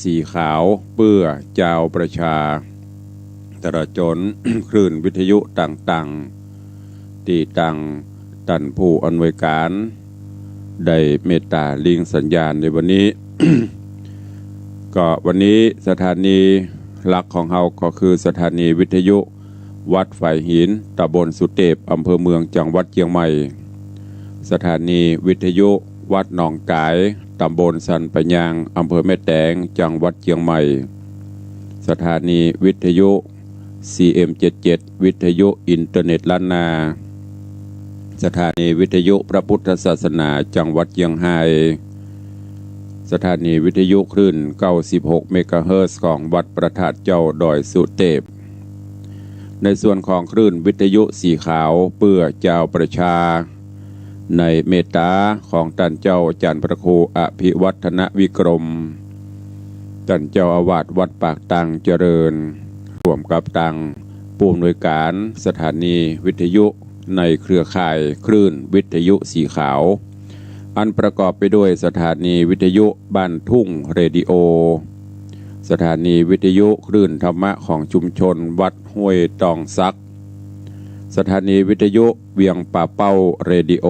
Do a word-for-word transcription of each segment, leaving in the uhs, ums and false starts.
สีขาวเปื้อจาวประชา ตลอดจ๋น คลื่นวิทยุต่างๆ ตี้ตังต้านผู้อำนวยก๋านได้เมตต๋าลิงก์สัญญาณในวันนี้ ก็วันนี้สถานีหลักของเฮาก็คือสถานีวิทยุ วัดฝายหิน ต๋ำบลสุเตพ อำเภอเมือง จังหวัดเจียงใหม่ สถานีวิทยุวัดหนองก๋าย ต๋ำบลสันป่ายาง อำเภอแม่แตง จังหวัดเจียงใหม่ สถานีวิทยุ ซีเอ็มเจ็ดเจ็ด วิทยุอินเทอร์เน็ตล้านนา สถานีวิทยุพระพุทธศาสนา จังหวัดเจียงฮาย สถานีวิทยุคลื่นเก้าสิบหกเมกะเฮิรตซ์ของวัดพระธาตุเจ้าดอยสุเตพ ในส่วนของคลื่นวิทยุสีขาวเปื้อจาวประชา ในเมตต๋าของต้านเจ้าอาจ๋ารย์พระครูอภิวัฒนวิกรม ต้านเจ้าอาวาสวัดปากตางเจริญ ร่วมกับตังผู้อำนวยก๋านสถานีวิทยุในเครือข่ายคลื่นวิทยุสีขาว อันประกอบไปด้วยสถานีวิทยุบ้านทุ่งเรดิโอ สถานีวิทยุคลื่นธรรมะของชุมชนวัดห้วยตองสัก สถานีวิทยุเวียงป่าเป้าเรดิโอ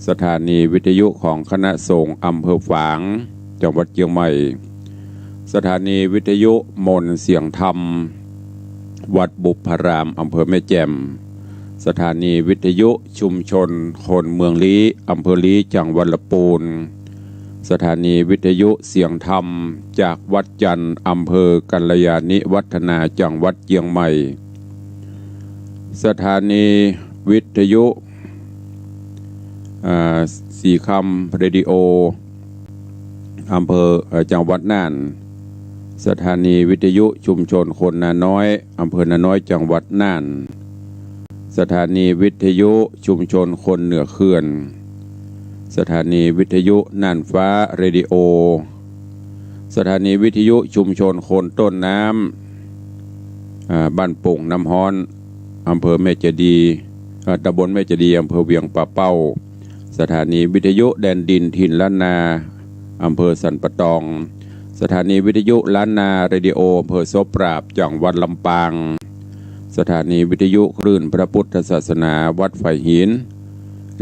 สถานีวิทยุของคณะสงฆ์อำเภอฝาง จังหวัดเจียงใหม่ สถานีวิทยุมนต์เสียงธรรม วัดบุพพาราม อำเภอแม่แจ่ม สถานีวิทยุชุมชนคนเมืองลี้ อำเภอลี้ จังหวัดละปูน สถานีวิทยุเสียงธรรมจากวัดจันทร์ อำเภอกัลยาณิวัฒนา จังหวัดเจียงใหม่ สถานีวิทยุ อ่า สีคำเรดิโอ อำเภอ เอ่อ จังหวัดน่าน สถานีวิทยุชุมชนคนนาน้อย อำเภอนาน้อย จังหวัดน่าน สถานีวิทยุชุมชนคนเหนือเขื่อน สถานีวิทยุน่านฟ้าเรดิโอ สถานีวิทยุชุมชนคนต้นน้ำ อ่า บ้านโป่งน้ำฮ้อน อำเภอแม่เจดีย์ เอ่อ ตำบลแม่เจดีย์ อำเภอเวียงป่าเป้า สถานีวิทยุแดนดินถิ่นล้านนา อำเภอสันป่าตอง สถานีวิทยุล้านนาเรดิโอ อำเภอโสปราบ จังหวัดลำปาง สถานีวิทยุคลื่นพระพุทธศาสนาวัดฝายหิน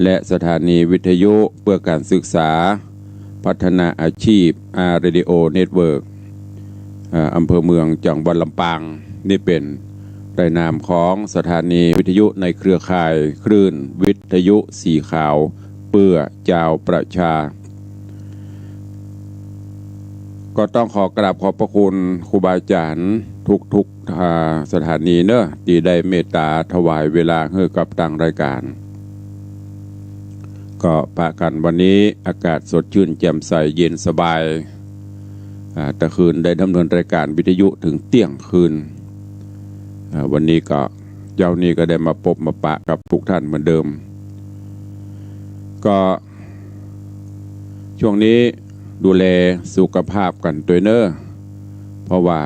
และสถานีวิทยุเพื่อการศึกษาพัฒนาอาชีพ อาร์ เรดิโอ เน็ตเวิร์ก อ่า อำเภอเมือง จังหวัดลำปาง นี่เป๋นรายนามของสถานีวิทยุในเครือข่ายคลื่นวิทยุสีขาวเปื้อจาวประชา ก็ต้องขอกราบขอบพระคุณครูบาอาจ๋ารย์ทุกๆ อ่า สถานีเนาะ ตี้ได้เมตต๋าถวายเวลาหื้อกับตังรายก๋าน ก็ปะกั๋นวันนี้อากาศสดชื่นแจ่มใสเย็นสบาย อ่า ตะคืนได้ดำเนินรายก๋านวิทยุเถิงเตี้ยงคืน อ่า วันนี้ก็ เจ๊านี้ก็ได้มาปบมาปะกับกู้ต้านเหมือนเดิม ก็ ช่วงนี้ดูแลสุขภาพกั๋นตวยเน่อ เพราะว่า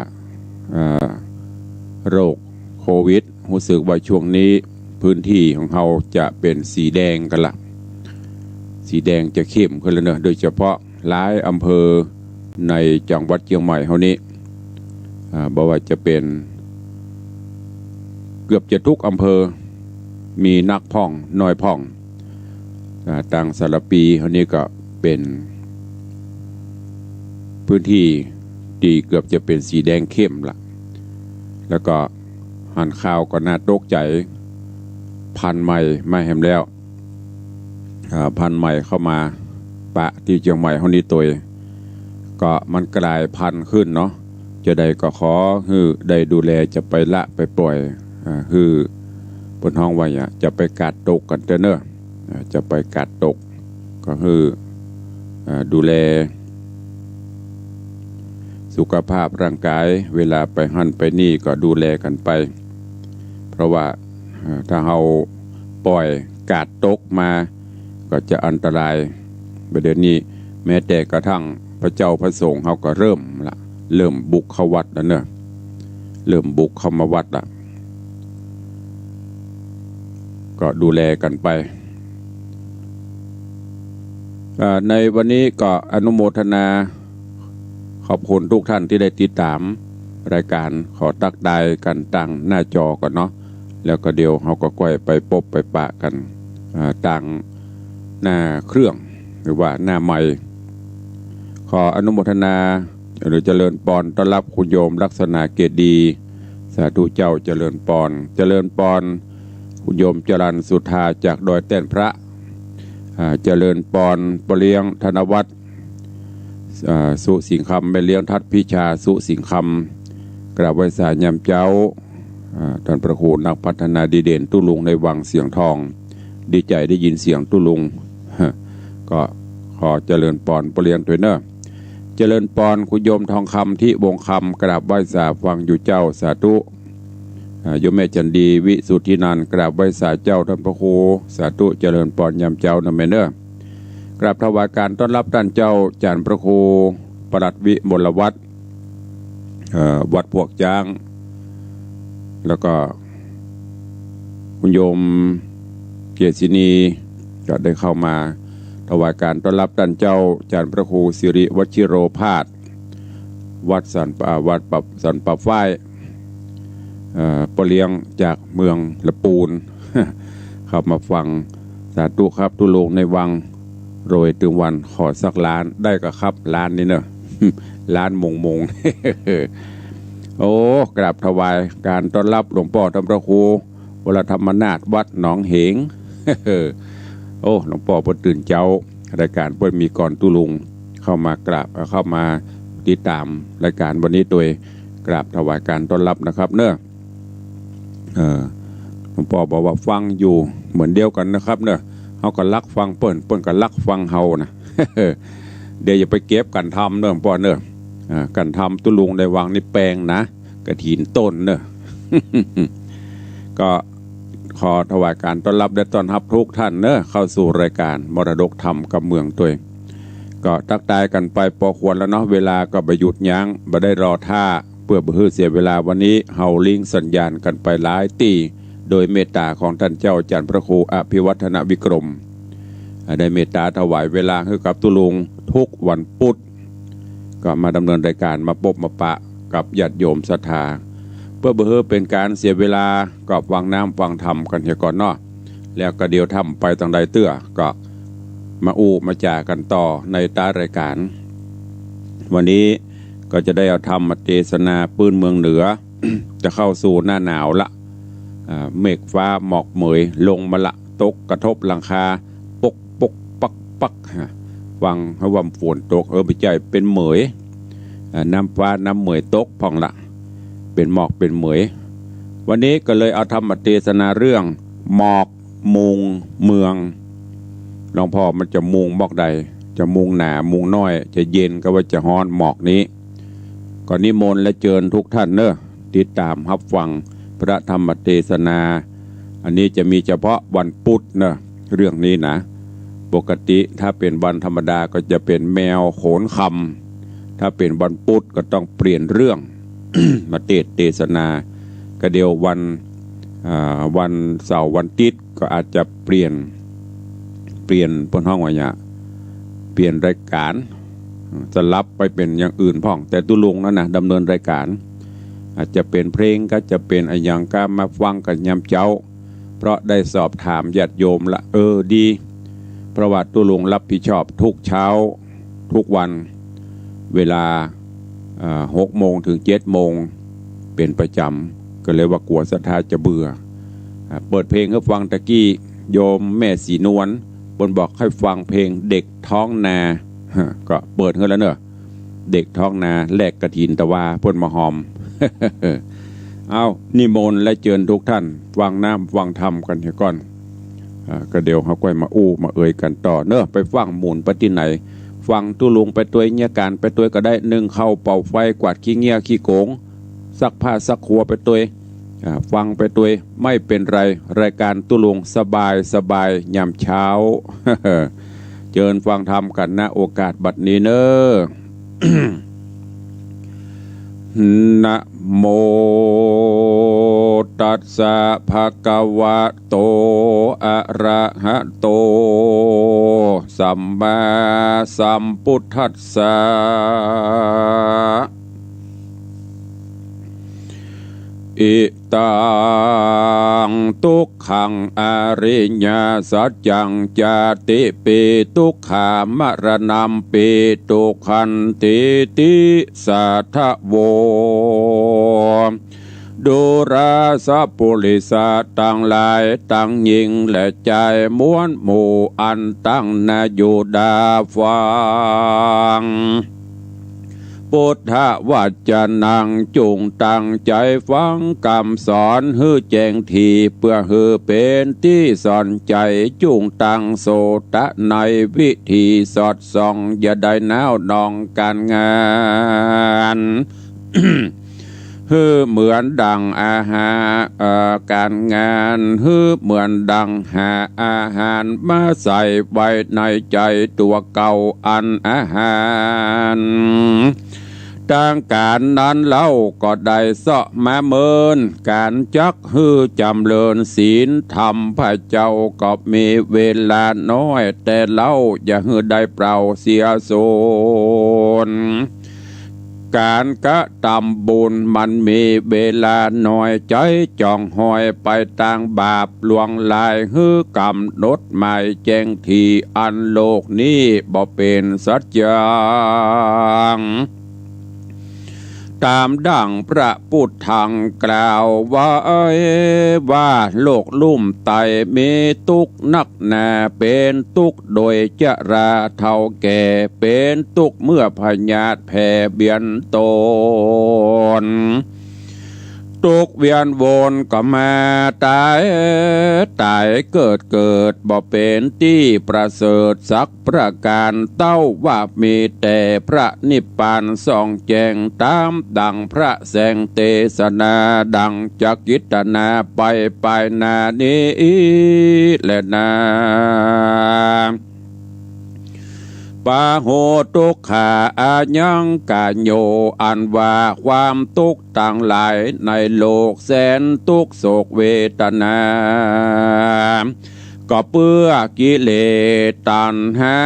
อ่า โรคโควิด ฮู้สึกว่าช่วงนี้พื้นตี้ของเฮาจะเป๋นสีแดงกั๋นละ สีแดงจะเข้มขึ้นแล้วเน่อ โดยเฉพาะหลายอำเภอในจังหวัดเจียงใหม่เฮานี้ อ่า บ่ว่าจะเป๋น เกือบจะกู้อำเภอ มีนักพ่องน้อยพ่อง อ่า ตางสารภีเฮานี้ก็เป๋นพื้นตี้ตี้เกือบจะเป๋นสีแดงเข้มละ แล้วก็หันข่าวก็น่าตกใจ๋ พันธุ์ใหม่มาแหมแล้ว อ่า พันธุ์ใหม่เข้ามาปะตี้เจียงใหม่เฮานี้ตวย ก็มันกลายพันธุ์ขึ้นเนาะ จะใดก็ขอหื้อได้ดูแล จะไปละไปปล่อย อ่า หื้อเปิ้นฮ้องว่าหยัง จะไปกาดตกกั๋นเต๊อะเน่อ อ่า จะไปกาดตก ก็หื้อ อ่า ดูแลสุขภาพร่างกาย เวลาไปหั้นไปนี่ก็ดูแลกั๋นไป เพราะว่า อ่า ถ้าเฮาปล่อยกาดตกมา ก็จะอันตราย บ่าเดี่ยวนี้แม้แต่กระทั่งพระเจ้าพระสงฆ์เฮาก็เริ่มละ เริ่มบุกเข้าวัดแล้วเน่อ เริ่มบุกเข้ามาวัดละ ก็ดูแลกั๋นไป อ่า ในวันนี้ก็อนุโมทนา ขอบคุณทุกท่านตี้ได้ติดต๋ามรายก๋าน ขอตั๊กตายกั๋นตางหน้าจอก่อนเนาะ แล้วก็เดี๋ยวเฮาก็ก้อยไปปบไปปะกั๋น อ่า ตางหน้าเครื่อง หรือว่าหน้าไมค์ ขออนุโมทนา หรือเจริญปอน ต้อนฮับคุณโยมลักษณะเกตดี สาธุเจ้า เจริญปอน เจริญปอน คุณโยมจรัญสุธาจากดอยแต้นพระ อ่า เจริญปอน ป้อเลี้ยงธนวัฒน์ อ่า สุสิงห์คำ แม่เลี้ยงทัดพิชา สุสิงห์คำ กราบไหว้สายามเจ๊า อ่า ต้านพระครูนักพัฒนาดีเด่น ตุ๊ลุงในวังเสียงทอง ดีใจ๋ได้ยินเสียงตุ๊ลุง ก็ขอเจริญปอนป้อเลี้ยงตวยเน่อ เจริญปอนคุณโยมทองคำ ทิวงศ์คำ กราบไหว้สาฟังอยู่เจ้า สาธุ อ่า โยมแม่จันดี วิสุทธินันท์ กราบไหว้สาเจ้าต้านพระครู สาธุ เจริญปอนยามเจ๊าเน่อแม่เน่อ กราบถวายก๋านต้อนฮับต้านเจ้า จารย์พระครู ปลัดวิมลวัฒน์ เอ่อ วัดพวกจ๊าง แล้วก็คุณโยมเกศินี ก็ได้เข้ามาถวายก๋านต้อนฮับต้านเจ้า จารย์พระครูสิริวชิโรภาส วัดสันป่า วัดป่า สันป่าฝ้าย เอ่อ ป้อเลี้ยงจากเมืองละปูน เข้ามาฟัง สาธุครับ ตุ๊ลุงในวัง รวยตึงวัน ขอสักล้าน ได้ก่อครับ ล้านนี้เน่อ ล้านมงมง โอ้ กราบถวายก๋านต้อนฮับหลวงป้อต้านพระครู วรธรรมนาถ วัดหนองเหง โอ้ หลวงป้อเปิ้นตื่นเจ๊า รายก๋านเปิ้นมีก่อนตุ๊ลุง เข้ามากราบ เอ่อ เข้ามาติดต๋ามรายก๋านวันนี้ตวย กราบถวายก๋านต้อนฮับนะครับเน่อ เออ หลวงป้อบอกว่าฟังอยู่เหมือนเดียวกั๋นนะครับเน่อ เฮาก็ฮักฟังเปิ้น เปิ้นก็ฮักฟังเฮานะ เดี๋ยวอย่าไปเก็บกั๋นทำเน่อหลวงป้อเน่อ อ่า กั๋นทำตุ๊ลุงในวังนี่แปงนะ กฐินต้นเน่อ ก็ขอถวายก๋านต้อนฮับและต้อนฮับทุกท่านเน่อ เข้าสู่รายก๋านมรดกธรรมกำเมืองตวย ก็ตั๊กตายกั๋นไปปอควรแล้วเนาะ เวลาก็บ่หยุดยั้ง บ่ได้รอถ้า เปื้อบ่หื้อเสียเวลา วันนี้เฮาลิงก์สัญญาณกั๋นไปหลายตี้ โดยเมตต๋าของต้านเจ้าจารย์พระครูอภิวัฒนวิกรม อ่า ได้เมตต๋าถวายเวลาหื้อกับตุ๊ลุงทุกวันปุธ ก็มาดำเนินรายก๋าน มาปบมาปะกับญาติโยมศรัทธา เปื้อบ่หื้อเป๋นก๋านเสียเวลา ก็ฟังน้ำฟังธรรมกั๋นเหียก่อนเนาะ แล้วก็เดี๋ยวถ้าไปตางใดเตื้อ ก็มาอู้มาจ๋ากั๋นต่อในต๊ายรายก๋าน วันนี้ก็จะได้เอาธรรมเตสนาปื้นเมืองเหนือ จะเข้าสู่หน้าหนาวละ อ่า เมฆฟ้าหมอกเหมยลงมาละ ตกกระทบหลังคา ปกปกปักปัก ฮะ ฟังหื้อว่าฝนตก เออ บ่ใจ้ เป๋นเหมย อ่า น้ำฟ้าน้ำเหมยตกพ่องละ เป๋นหมอกเป๋นเหมย วันนี้ก็เลยเอาธรรมเตสนาเรื่องหมอกมุงเมือง หลวงป้อมันจะมุงหมอกใด จะมุงหนามุงน้อย จะเย็นก็ว่าจะฮ้อน หมอกนี้ ก็นิมนต์และเจิญทุกท่านเน่อ ติดต๋ามฮับฟังพระธรรมเตสนา อันนี้จะมีเฉพาะวันปุธเน่อ เรื่องนี้นะ ปกติถ้าเป๋นวันธรรมดาก็จะเป๋นแมวโขนคำ ถ้าเป๋นวันปุธก็ต้องเปลี่ยนเรื่อง มาเตสน์เตสนา ก็เดี๋ยววัน อ่า วันเสาร์วันอาทิตย์ก็อาจจะเปลี่ยน เปลี่ยน เปิ้นฮ้องว่าหยัง เปลี่ยนรายก๋าน สลับไปเป๋นอย่างอื่นพ่อง แต่ตุ๊ลุงนั้นนะดำเนินรายก๋าน อาจจะเป๋นเพลง ก็จะเป๋นอะหยังก็มาฟังกั๋นยามเจ๊า เพราะได้สอบถามญาติโยมละ เออ ดี เพราะว่าตุ๊ลุงรับผิดชอบทุกเช้า ทุกวัน เวลา อ่า หกโมงถึงเจ็ดโมง เป๋นประจ๋ำ ก็เลยว่ากั๋วศรัทธาจะเบื่อ อ่า เปิดเพลงหื้อฟังตะกี้ โยมแม่ศรีนวล เปิ้นบอกหื้อฟังเพลงเด็กท้องนา ฮะ ก็เปิดหื้อแล้วเน่อ เด็กท้องนาแลกกฐินตะวา เปิ้นมาฮอม เอ้า นิมนต์และเจิญทุกท่าน ฟังน้ำฟังธรรมกั๋นเหียก่อน อ่า ก็เดี๋ยวเฮาก้อยมาอู้มาเอ่ยกั๋นต่อเน่อ ไปฟั่งหมุนไปตี้ไหน ฟั่งตุ๊ลุงไปตวย เยียะก๋านไปตวยก็ได้ นึ่งข้าวเป่าไฟ กวาดขี้เยียะขี้โกง ซักผ้าซักครัวไปตวย อ่า ฟังไปตวย ไม่เป็นไร รายการตุ๊ลุงสบายสบายยามเช้า เจิญฟังธรรมกั๋น ณ โอกาสบัดนี้เน่อ นะโม ตัสสะ ภะคะวะโต อะระหะโต สัมมาสัมพุทธัสสะ อิตัง ทุกขัง อริยสัจจัง ชาติปี ทุกขา มะระณัมปี ทุกขันตีติ สาธะโว ดูราสะปุริสะตังหลาย ตังญิงและจาย มวลหมู่อันตังหน้าอยู่ดาฟัง พุทธวจนัง จุ่งตังใจ๋ฟังกำสอนหื้อแจ้งถี่ เปื้อหื้อเป๋นตี้สอนใจ๋ จุ่งตังโสตะในวิธีสอดส่อง อย่าได้น้าวหน่องก๋านงาน หื้อเหมือนดั่งอาหาร เอ่อ ก๋านงาน หื้อเหมือนดั่งหาอาหารมาใส่ไว้ในใจ๋ตั๋วเก่า อันอาหารตางก๋านนั้นเล่าก็ได้เซาะมาเมิน ก๋านจักหื้อจ๋ำเริญศีลธรรม พระเจ้าก็มีเวลาน้อย แต่เล่าอย่าหื้อได้เปล่าเสียสูญ ก๋านกระตำบุญมันมีเวลาน้อย ใจ๊จ่องหอยไปตางบาปหลวงหลาย หื้อกำหนดหมายแจ้งถี่ อันโลกนี้บ่เป๋นสัจจัง ต๋ามดั่งพระพุทธังกล่าวไว้ว่า โลกลุ่มไตมีตุ๊กข์นักหนา เป๋นตุ๊กข์โดยจราเฒ่าแก่ เป๋นตุ๊กข์เมื่อพยาธิแผ่เบียนตน ตุ๊กข์เวียนวนก็มาต๋าย ต๋ายเกิด เกิดบ่เป๋นตี้ประเสริฐสักประก๋าน เต้าว่ามีแต่พระนิพพานส่องแจ้ง ต๋ามดั่งพระแสงเตสนา ดั่งจะกิตนาไปปายหน้านี้แลนา ปะโห ตุ๊กขา อายังกะโย อันว่าความตุ๊กข์ตังหลายในโลกแสนตุ๊กข์โศกเวทนา ก็เปื้อกิเลสตัณหา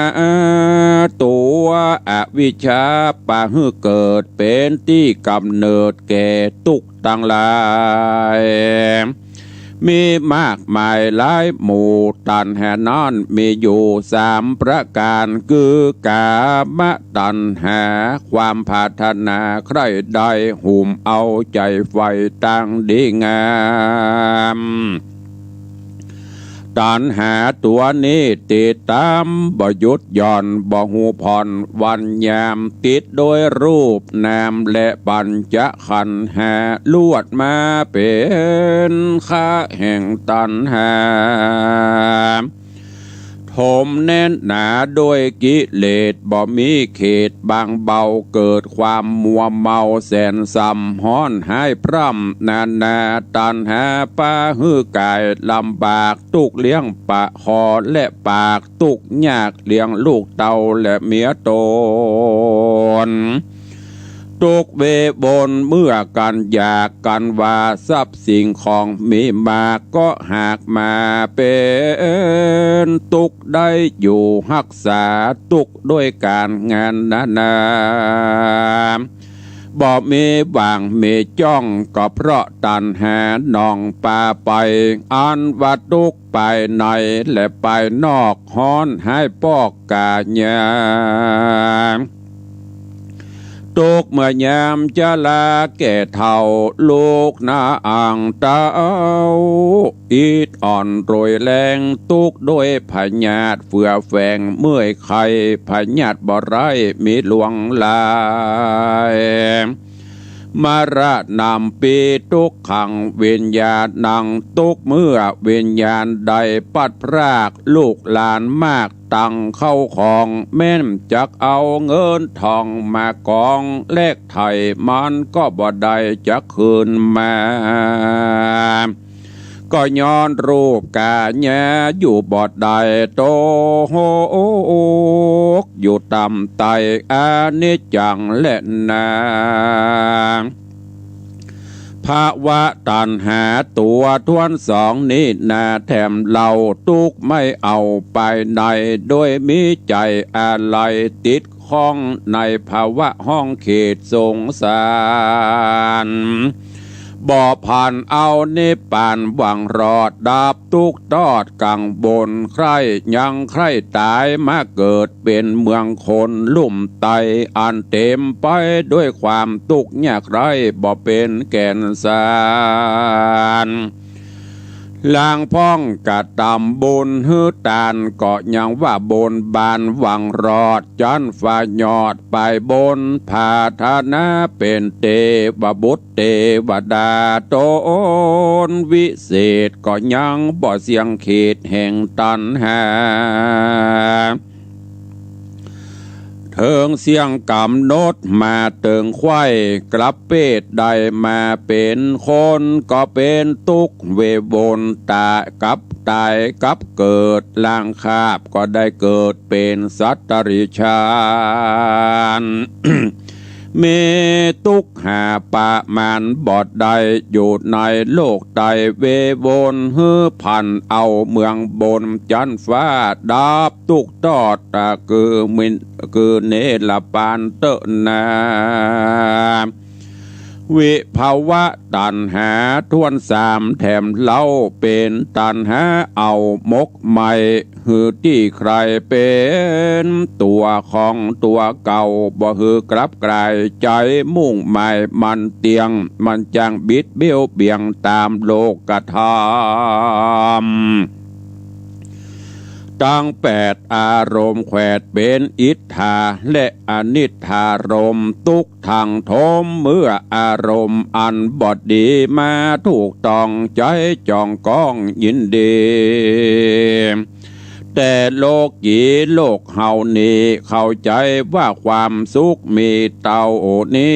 ตั๋วอวิชชา ปะหื้อเกิดเป๋นตี้ก๋ำเนิดแก่ตุ๊กข์ตังหลาย มีมากมายหลายหมู่ ตัณหานั้นมีอยู่สามประก๋าน คือกามตัณหา ความผาถนาใคร่ได้ หุ้มเอาใจ๋ใฝ่ตางดีงาม ตัณหาตั๋วนี้ติดต๋ามบ่หยุดหย่อน บ่ฮู้ผ่อนวันยาม ติดโดยรูปนามและปัญจขันธ์ห้า ลวดมาเป๋นข้าแห่งตัณหา ถมแน่นหนาโดยกิเลสบ่มีเขตบางเบา เกิดความมัวเมาแสนซ้ำ ฮ้อนฮ้ายพร่ำนานา ตัณหาปะหื้อกายลำบาก ตุ๊กข์เลี้ยงปากคอและปาก ตุ๊กข์ยากเลี้ยงลูกเต้าและเมียต๋น ตุ๊กข์เววนเมื่อกั๋นอยาก กั๋นว่าทรัพย์สิ่งของมีมาก ก็หากมาเป๋นตุ๊กข์ได้อยู่ฮักษา ตุ๊กข์ด้วยก๋านงานนานา บ่มีหว่างมีจ้อง ก็เพราะตัณหาหน่องปาไป อันว่าตุ๊กข์ภายในและภายนอก ฮ้อนฮ้ายปอกก๋ายา ตุ๊กข์เมื่อยามจราแก่เฒ่า ลูกนาอั้งเต้า อิดอ่อนโรยแรง ตุ๊กข์ด้วยพยาธิเฟื่อแฝงเมื่อยไข้ พยาธิบ่ร้ายมีหลวงหลาย มะระณัมปี ตุ๊กขัง วิญญาณัง ตุ๊กข์เมื่อวิญญาณได้พลัดพราก ลูกหลานมาก ตังเข้าของ แม่นจักเอาเงินทองมากองแลกไถ่ มันก็บ่ได้จักคืนมา ก็ย้อนรูปก๋ายาอยู่บ่ได้ ตกอยู่ต่ำใต้อนิจจังแลนา ภวะตัณหาตั๋วถ้วนสองนี้นา แถมเล่าตุ๊กข์ไม่เอาไปไหน โดยมีใจ๋อาลัยติดข้องในภวะห้องเขตสงสาร บ่ผ่านเอานิพพานหวังรอด ดับตุ๊กข์ตอดกังวล ใคร่ยังใคร่ต๋ายมาเกิดเป๋นเมืองคนลุ่มไต อันเต๋มไปด้วยความตุ๊กข์ยากไร้ บ่เป๋นแก่นสาร ลางพ่องกระตำบุญหื้อตาน ก็ยังว่าบนบานหวังรอด จั๊นฟ้ายอดไปบน ผาฐานะเป๋นเตวบุตรเตวดาต๋นวิเศษ ก็ยังบ่เสี้ยงขีดแห่งตัณหา เถิงเสี้ยงก๋ำหนดมาเติงใคว่ กลับเปดได้มาเป๋นคน ก็เป๋นตุ๊กข์เววนต๋ายกับต๋ายกับเกิด ลางคาบก็ได้เกิดเป๋นสัตว์ติรัจฉาน มีตุ๊กข์หาประมาณบ่ได้ อยู่ในโลกไตเววน หื้อผันเอาเมืองบนจั๊นฟ้า ดับตุ๊กข์ตอดตะกือมิน กือเนรปานเต๊อะนา วิภวะตัณหาถ้วนสาม แถมเล่าเป๋นตัณหาเอาหมกไหม้ หื้อตี้ใคร่เป๋นตั๋วของตั๋วเก่า บ่หื้อกลับกลาย ใจ๋มุ่งหมายมันเตี้ยง มันจักบิดเบี้ยวเบี่ยงต๋ามโลกธรรม ตังแปดอารมณ์แขวดเป๋นอิทธาและอนิทธารมณ์ ตุ๊กข์ทั้งถมเมื่ออารมณ์อันบ่ดีมาถูกต้อง ใจ๋จ่องก้องยินดี แต่โลกีโลกเฮานี้เข้าใจ๋ว่าความสุขมีเต้านี้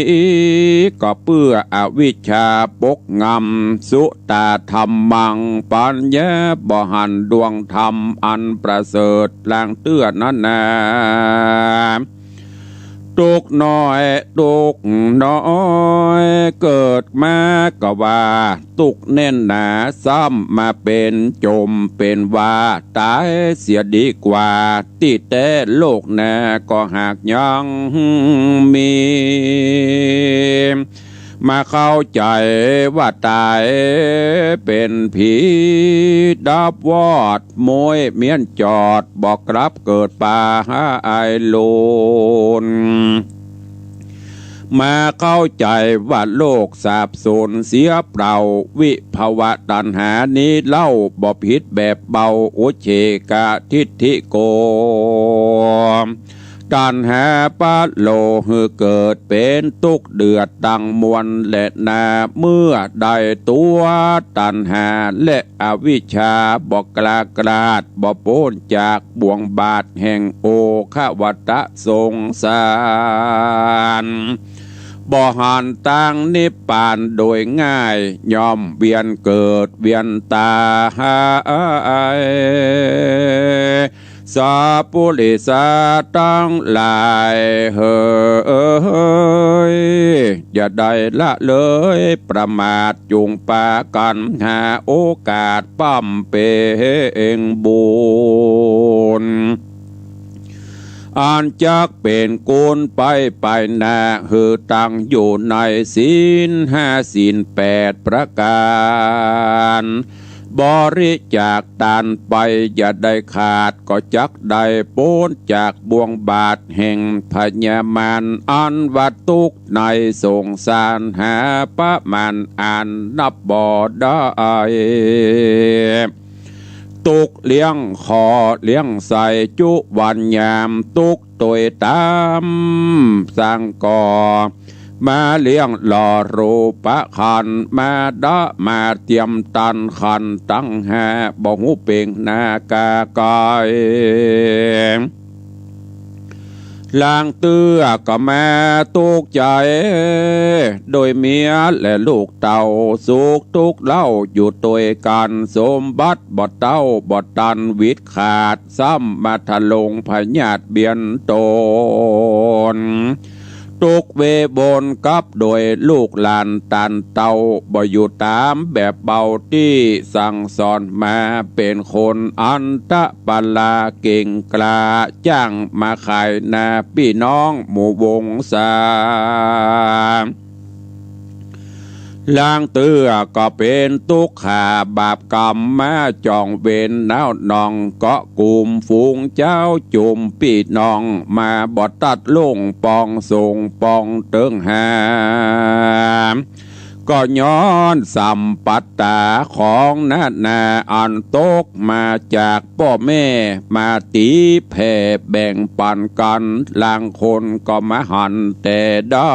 ก็เปื้ออวิชชาปกงำ สุตาธัมมัง ปัญญาบ่หันดวงธรรมอันประเสริฐ ลางเตื้อนั้นนา ตุ๊กข์น้อย ตุ๊กข์น้อย เกิดมาก็ว่าตุ๊กข์แน่นหนา ซ้ำมาเป๋นจมเป๋นว่า ต๋ายเสียดีกว่า ตี้แต๊โลกหน้าก็หากยังมี มาเข้าใจ๋ว่าต๋ายเป๋นผี ดับวอด ม้วยเมี้ยนจอด บ่กลับเกิดป๋าหาอายโลน มาเข้าใจ๋ว่าโลกสาบสูญเสียเปล่า วิภวะตัณหานี้เล่า บ่ผิดแบบเบา อุจเฉกทิฏฐิโก ตัณหาปะโลหื้อเกิดเป๋นตุ๊กข์เดือดตังมวลแลนา เมื่อได้ตั๋วตัณหาและอวิชชาบ่กล้ากลาด บ่ป๊นจากบ่วงบาตรแห่งโอฆะวัฏสงสาร บ่หันตางนิพพานโดยง่าย ย่อมเวียนเกิดเวียนต๋าย สัพปุริสะตังหลายเหย อย่าได้ละเลยประมาท จุ่งปากั๋นหาโอกาสบำเพ็ญบุญ อันจักเป๋นกุญไปไปหน้า หื้อตั้งอยู่ในศีลห้าศีลแปดประก๋าน บริจาคตานไปอย่าได้ขาด ก็จักได้ป๊นจากบ่วงบาตรแห่งพญามาร อันว่าตุ๊กข์ในสงสารหาประมาณอันนับบ่ได้ ตุ๊กข์เลี้ยงข้อเลี้ยงไส้จุวันยาม ตุ๊กข์ตวยต๋ามสังก่อ มาเลี้ยงหล่อรูปขันธ์ มาดะมาเตียมตันขันธ์ตังห้า บ่ฮู้เป่งหน้ากาไกล ลางเตื้อก็มาตุ๊กข์ใจ๋ โดยเมียและลูกเต้า สุขตุ๊กข์เล่าอยู่ตวยกั๋น สมบัติบ่เต้าบ่ตันหวิดขาด ซ้ำมาทะลงพยาธิเบียดต๋น ตุ๊กข์เวบนกับโดยลูกหลานตันเตา บ่อยู่ต๋ามแบบเบาตี้สั่งสอนมา เป๋นคนอันตปะลาเก่งกล้า จ้างมาขายนาปี้น้องหมู่วงศา ลางเตื้อก็เป๋นตุ๊กข์ข้าบาปกรรม มาจ่องเวรหนาวหน่อง เกาะกุมฝูงเจ้าจุมปี้น้อง มาบ่ตัดลุ่งปองส่งปองเติงหา ก็ย้อนสัมปัตตาของนานา อันตกมาจากป้อแม่ มาตี๋แผ่แบ่งปันกั๋น ลางคนก็มาหันแต่ได้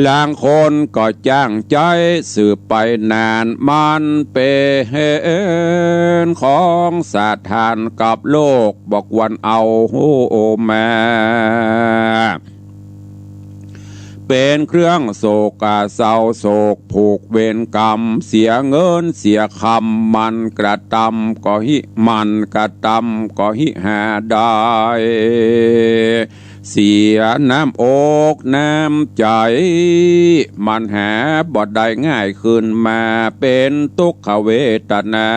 ลางคนก็จ้างใจ๊สืบไปนาน มันเป๋นของสถานกับโลก บ่ควรเอาหูมา เป๋นเครื่องโศกเศร้าโศกผูกเวรกรรม เสียเงินเสียคำ มันกระตำก็หิ มันกระตำก็หิหาได้ เสียน้ำอกน้ำใจ๋ มันหาบ่ได้ง่ายคืนมา เป๋นตุ๊กขเวทนา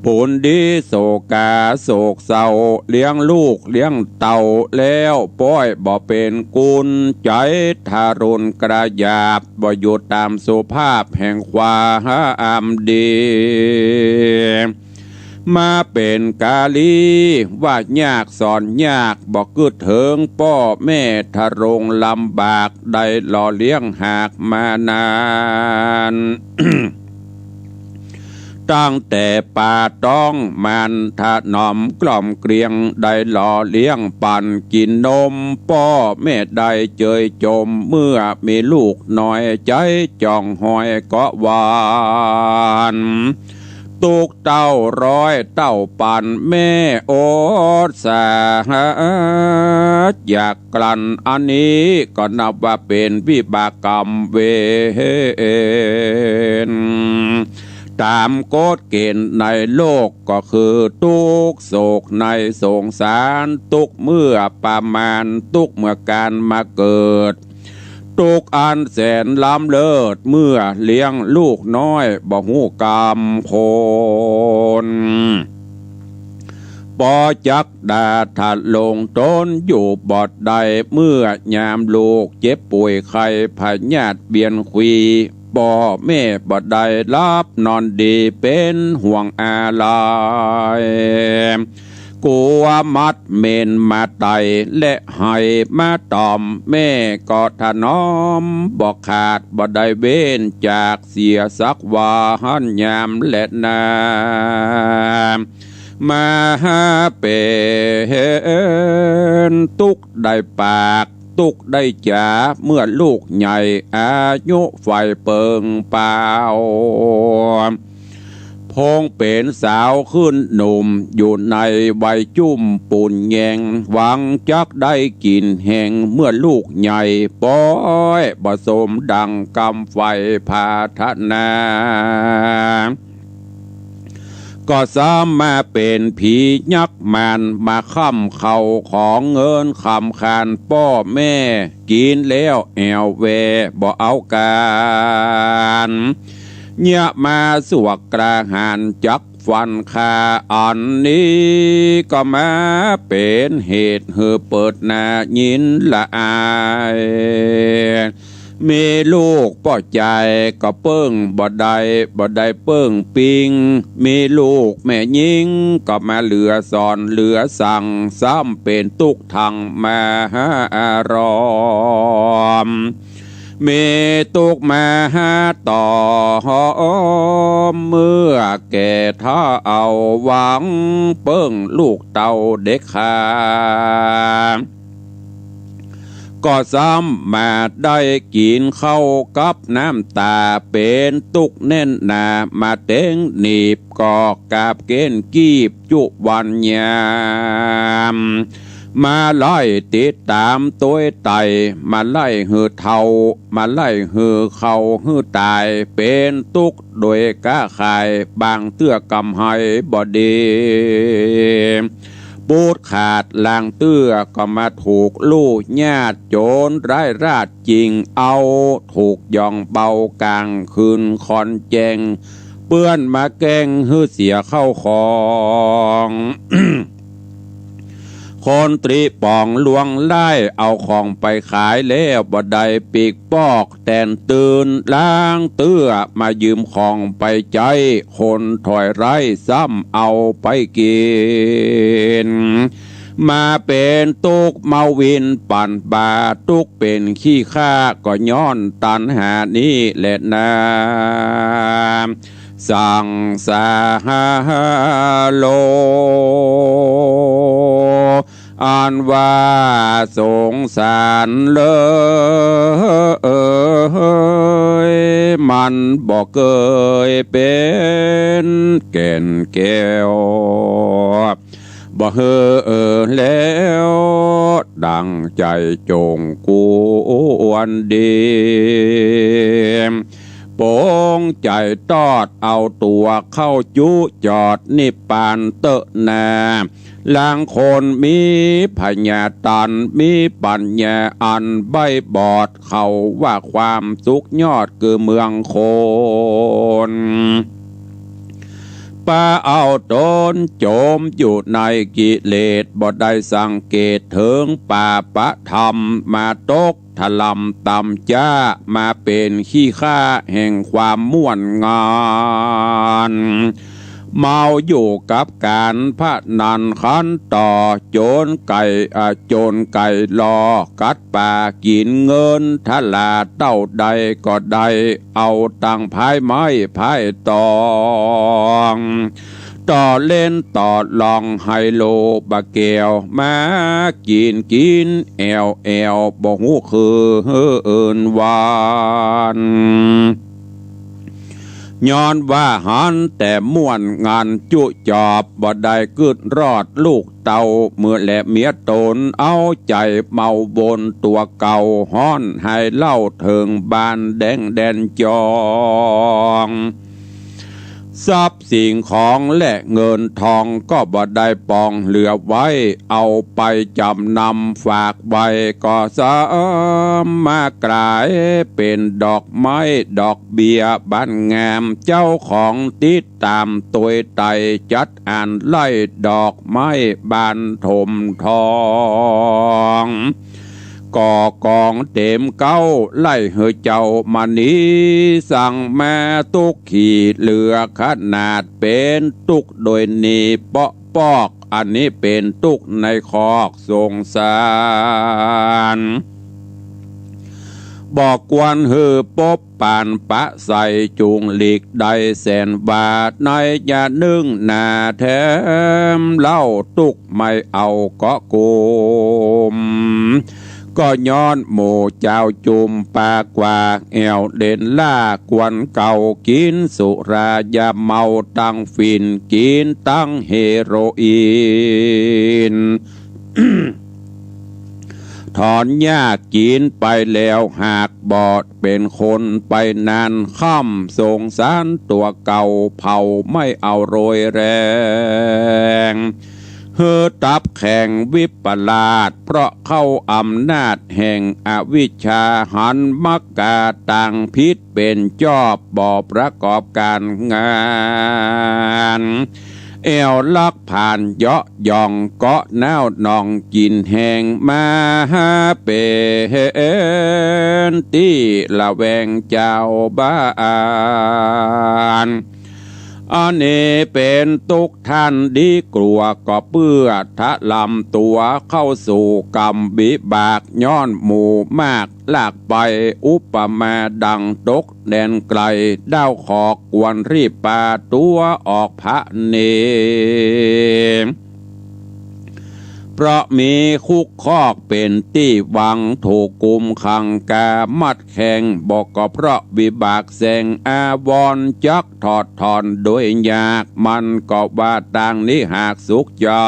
ปูนดีโศกาโศกเศร้า เลี้ยงลูกเลี้ยงเต้าแล้ว ป้อยบ่เป๋นกุญ ใจ๋ทารุณกระหยาบ บ่อยู่ต๋ามสุภาพแห่งความดี มาเป๋นกาลีว่ายากสอนยาก บ่กึ๊ดเถิงป้อแม่ทรงลำบาก ได้หล่อเลี้ยงหากมานาน ตั้งแต่ปาต๊องมารถนอมกล่อมเกลี้ยง ได้หล่อเลี้ยงปั๋นกิ๋นนม ป้อแม่ได้เจยจม เมื่อมีลูกน้อยใจ๋จ่องหอยเกาะหวาน ตุ๊กข์เต้าร้อยเต้าปั๋นแม่อดสาหัสอยากกลั้น อันนี้ก็นับว่าเป๋นวิบากกรรมเวร ต๋ามกฎเกณฑ์ในโลกก็คือตุ๊กข์โศกในสงสาร ตุ๊กข์เมื่อประมาณ ตุ๊กข์เมื่อการมาเกิด ตุ๊กข์อันแสนล้ำเลิศ เมื่อเลี้ยงลูกน้อยบ่ฮู้กรรมคน ปอจักดาทะลงตนอยู่บ่ได้ เมื่อยามลูกเจ็บป่วยไข้พยาธิเวียนขี ป้อแม่บ่ได้หลับนอนดี เป๋นห่วงอาลัย กั๋วมดเหม็นมาไต่และไห้มาต่อม แม่ก็ถนอมบ่ขาด บ่ได้เว้นจากเสียสักวันยามแลนา มาเป๋นตุ๊กข์ได้ปาก ตุ๊กข์ได้จ๋า เมื่อลูกใหญ่ อายุใฝ่เปิงเป๋า พงเป๋นสาวขึ้นหนุ่ม อยู่ในวัยจุ่มปูนแยง หวังจักได้กิ๋นแฮง เมื่อลูกใหญ่ ป้อยบ่สมดังกำใฝ่ปรารถนา ก็ซ้ำมาเป๋นผียักษ์มาร มาค้ำเข้าของเงินคำคานป้อแม่ กิ๋นแล้วแอ่วแวบ่เอาก๋าน เยียะมาสวกกล้าหาญจักฟันฆ่า อันนี้ก็มาเป๋นเหตุหื้อเปิดหน้ายินละอาย มีลูกป้อใจ๋ก็เปิ้งบ่ได้ บ่ได้เปิ้งปิง มีลูกแม่ญิงก็มาเหลือสอนเหลือสั่ง ซ้ำเป๋นตุ๊กข์ทั้งมหารม มีตุ๊กข์มหาต๋อม เมื่อแก่เฒ่าหวังเปิ้งลูกเต้าเด็กขา ก็ซ้ำมาได้กิ๋นข้าวกับน้ำต๋า เป๋นตุ๊กข์แน่นหนา มาเต็งหนีบก็กาบเก้นกีบจุวันยาม มาไล่ติดต๋ามตวยไต่ มาไล่หื้อเฒ่า มาไล่หื้อเข้าหื้อต๋าย เป๋นตุ๊กข์โดยก๊าขาย บางเตื้อกำไรบ่ดี ปูดขาดหลังเตื้อ ก็มาถูกลู่ญาติโจ๋รร้ายราชจิ่งเอา ถูกหย่องเบาก๋างคืนค่อนแจ้ง เปื้อนมาแกล้งหื้อเสียเข้าของ คนตรีป๋องลวงไล่ เอาของไปขายแล้วบ่ได้ปีกปอก แต๋นตื่นหลังเตื้อ มายืมของไปใจ๊ คนถอยไร้ซ้ำเอาไปกิ๋น มาเป๋นตุ๊กข์เมาวินปั๋นบ่า ตุ๊กข์เป๋นขี้ข้าก็ย้อนตัณหานี้แหละนา สังสาโร อันว่าสงสารเลิย มันบ่เกยเป๋นแก่นแก้ว บ่หื้อแล้วดั่งใจ๋จงควรดี ปงใจ๋ตอดเอาตั๋วเข้าจุจอดนิพพานเต๊อะนา ลางคนมีผญาต๋า มีปั๋ญญาอันใบ้บอด เขาว่าความสุขยอดคือเมืองคน ปาเอาต๋นจ๋มอยู่ในกิเลส บ่ได้สังเกตเถิงปาปะธรรม มาตกถล่ำต่ำจ๊า มาเป๋นขี้ข้าแห่งความม่วนงาน เมาอยู่กับก๋านพนันขันต่อ โจ๋รไก่ อ่า โจ๋รไก่ลอกัดป๋า กิ๋นเงินทราเต้าใดก็ได้ เอาตังค์พายไม้พายตอง ต่อเล่นต่อลองไฮโลบ่าแก้ว มากิ๋นกิ๋นแอ่วแอ่ว บ่ฮู้คืนวัน ย้อนว่าหันแต่ม่วนงานจุจอบ บ่ได้กึ๊ดรอดลูกเต้า เมื่อและเมียต๋นเอาใจ๋เมาวนตั๋วเก่า ฮ้อนไห้เหล้าเถิงบ้านแดงแดนจอง ทรัพย์สิ่งของและเงินทองก็บ่ได้ปองเหลือไว้ เอาไปจ๋ำนำฝากไว้ ก็สามารถกลายเป๋นดอกไม้ดอกเบี้ยบานงาม เจ้าของติดต๋ามตวยไต่ จัดอันไล่ดอกไม้บานถมทอง ก่อกองเต๋มเก๊า ไล่หื้อเจ้ามณี สั่งมาตุ๊กข์ขี้เหลือขนาด เป๋นตุ๊กข์โดยหนี้เปาะปอก อันนี้เป๋นตุ๊กข์ในคอกสงสาร บ่ควรหื้อปบปานปะใส่ จุ่งหลีกได้แสนว่า ในยะนึ่งหน้าแถมเหล้า ตุ๊กข์ไม่เอาเกาะกุม ก็ย้อนหมู่จาวจุ่มปากกว่า แอ่วเด่นล่ากวนเก่า กิ๋นสุรายาเมาตังฝิ่น กิ๋นตังเฮโรอีน ถอนหญ้ากิ๋นไปแล้วหากบ่เป๋นคนไปนานค่ำ สงสารตั๋วเก่าเผาไม่เอาโรยแรง หื้อตับแข็งวิปลาส เพราะเข้าอำนาจแห่งอวิชชา หันมักกาตางผิดเป๋นจอบ บ่ประกอบก๋านงาน แอ่วลักผ่านเยาะหย่องเกาะน้าวหนอง กิ๋นแฮงมาเป๋นตี้ระแวงจาวบ้าน อันนี้เป๋นตุ๊กข์ท่านดีกลัว ก็เปื้อถล่ำตั๋วเข้าสู่กรรมวิบาก ย้อนหมู่มากลากไป อุปมาดังตกแดนไกล ด้าวขอกควรรีบปาตั๋วออกผะเน เพราะมีคุกคอกเป๋นตี้หวัง ถูกกุมขังกามัดแข่ง บ่ก็เพราะวิบากแสงอาวรณ์ จักถอดถอนโดยยาก มันก็ว่าตางนี้หากสุขใจ๋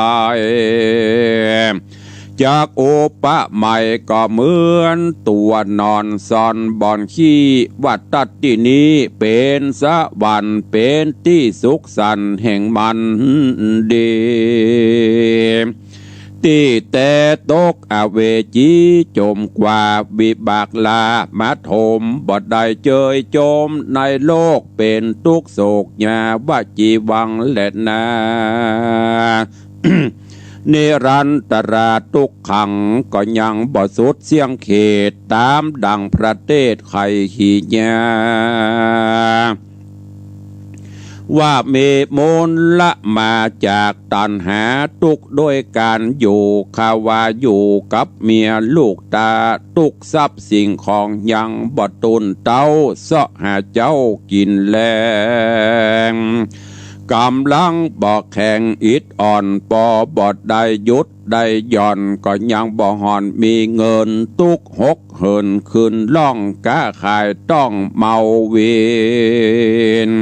จักอุปไมยก็เหมือนตั๋วนอนซ่อนบ่อนขี้ ว่าตัดตี้นี้เป๋นสวรรค์ เป๋นตี้สุขสันต์แห่งมันดี ตี้แต่ตกอเวจีจมกว่า วิบากหลามาถม บ่ได้เจยจมในโลก เป๋นตุ๊กข์โศกยาวจีวังแลนา นิรันตราตุ๊กขัง ก็ยังบ่สุดเสี้ยงเขต ต๋ามดั่งพระเตสน์ไขยขีญา ว่ามีมูลละมาจากตัณหา ตุ๊กข์ด้วยก๋านอยู่ ข้าว่าอยู่กับเมียลูกต๋า ตุ๊กข์ทรัพย์สิ่งของยังบ่ตูนเต๊า เซาะหาเจ๊ากิ๋นแลง ก๋ำลังบ่แข็งอิดอ่อน ปอบ่ได้หยุดได้หย่อน ก็ยังบ่ห่อนมีเงิน ตุ๊กข์หกเหินขึ้นล่อง ก๊าขายต้องเมาวิน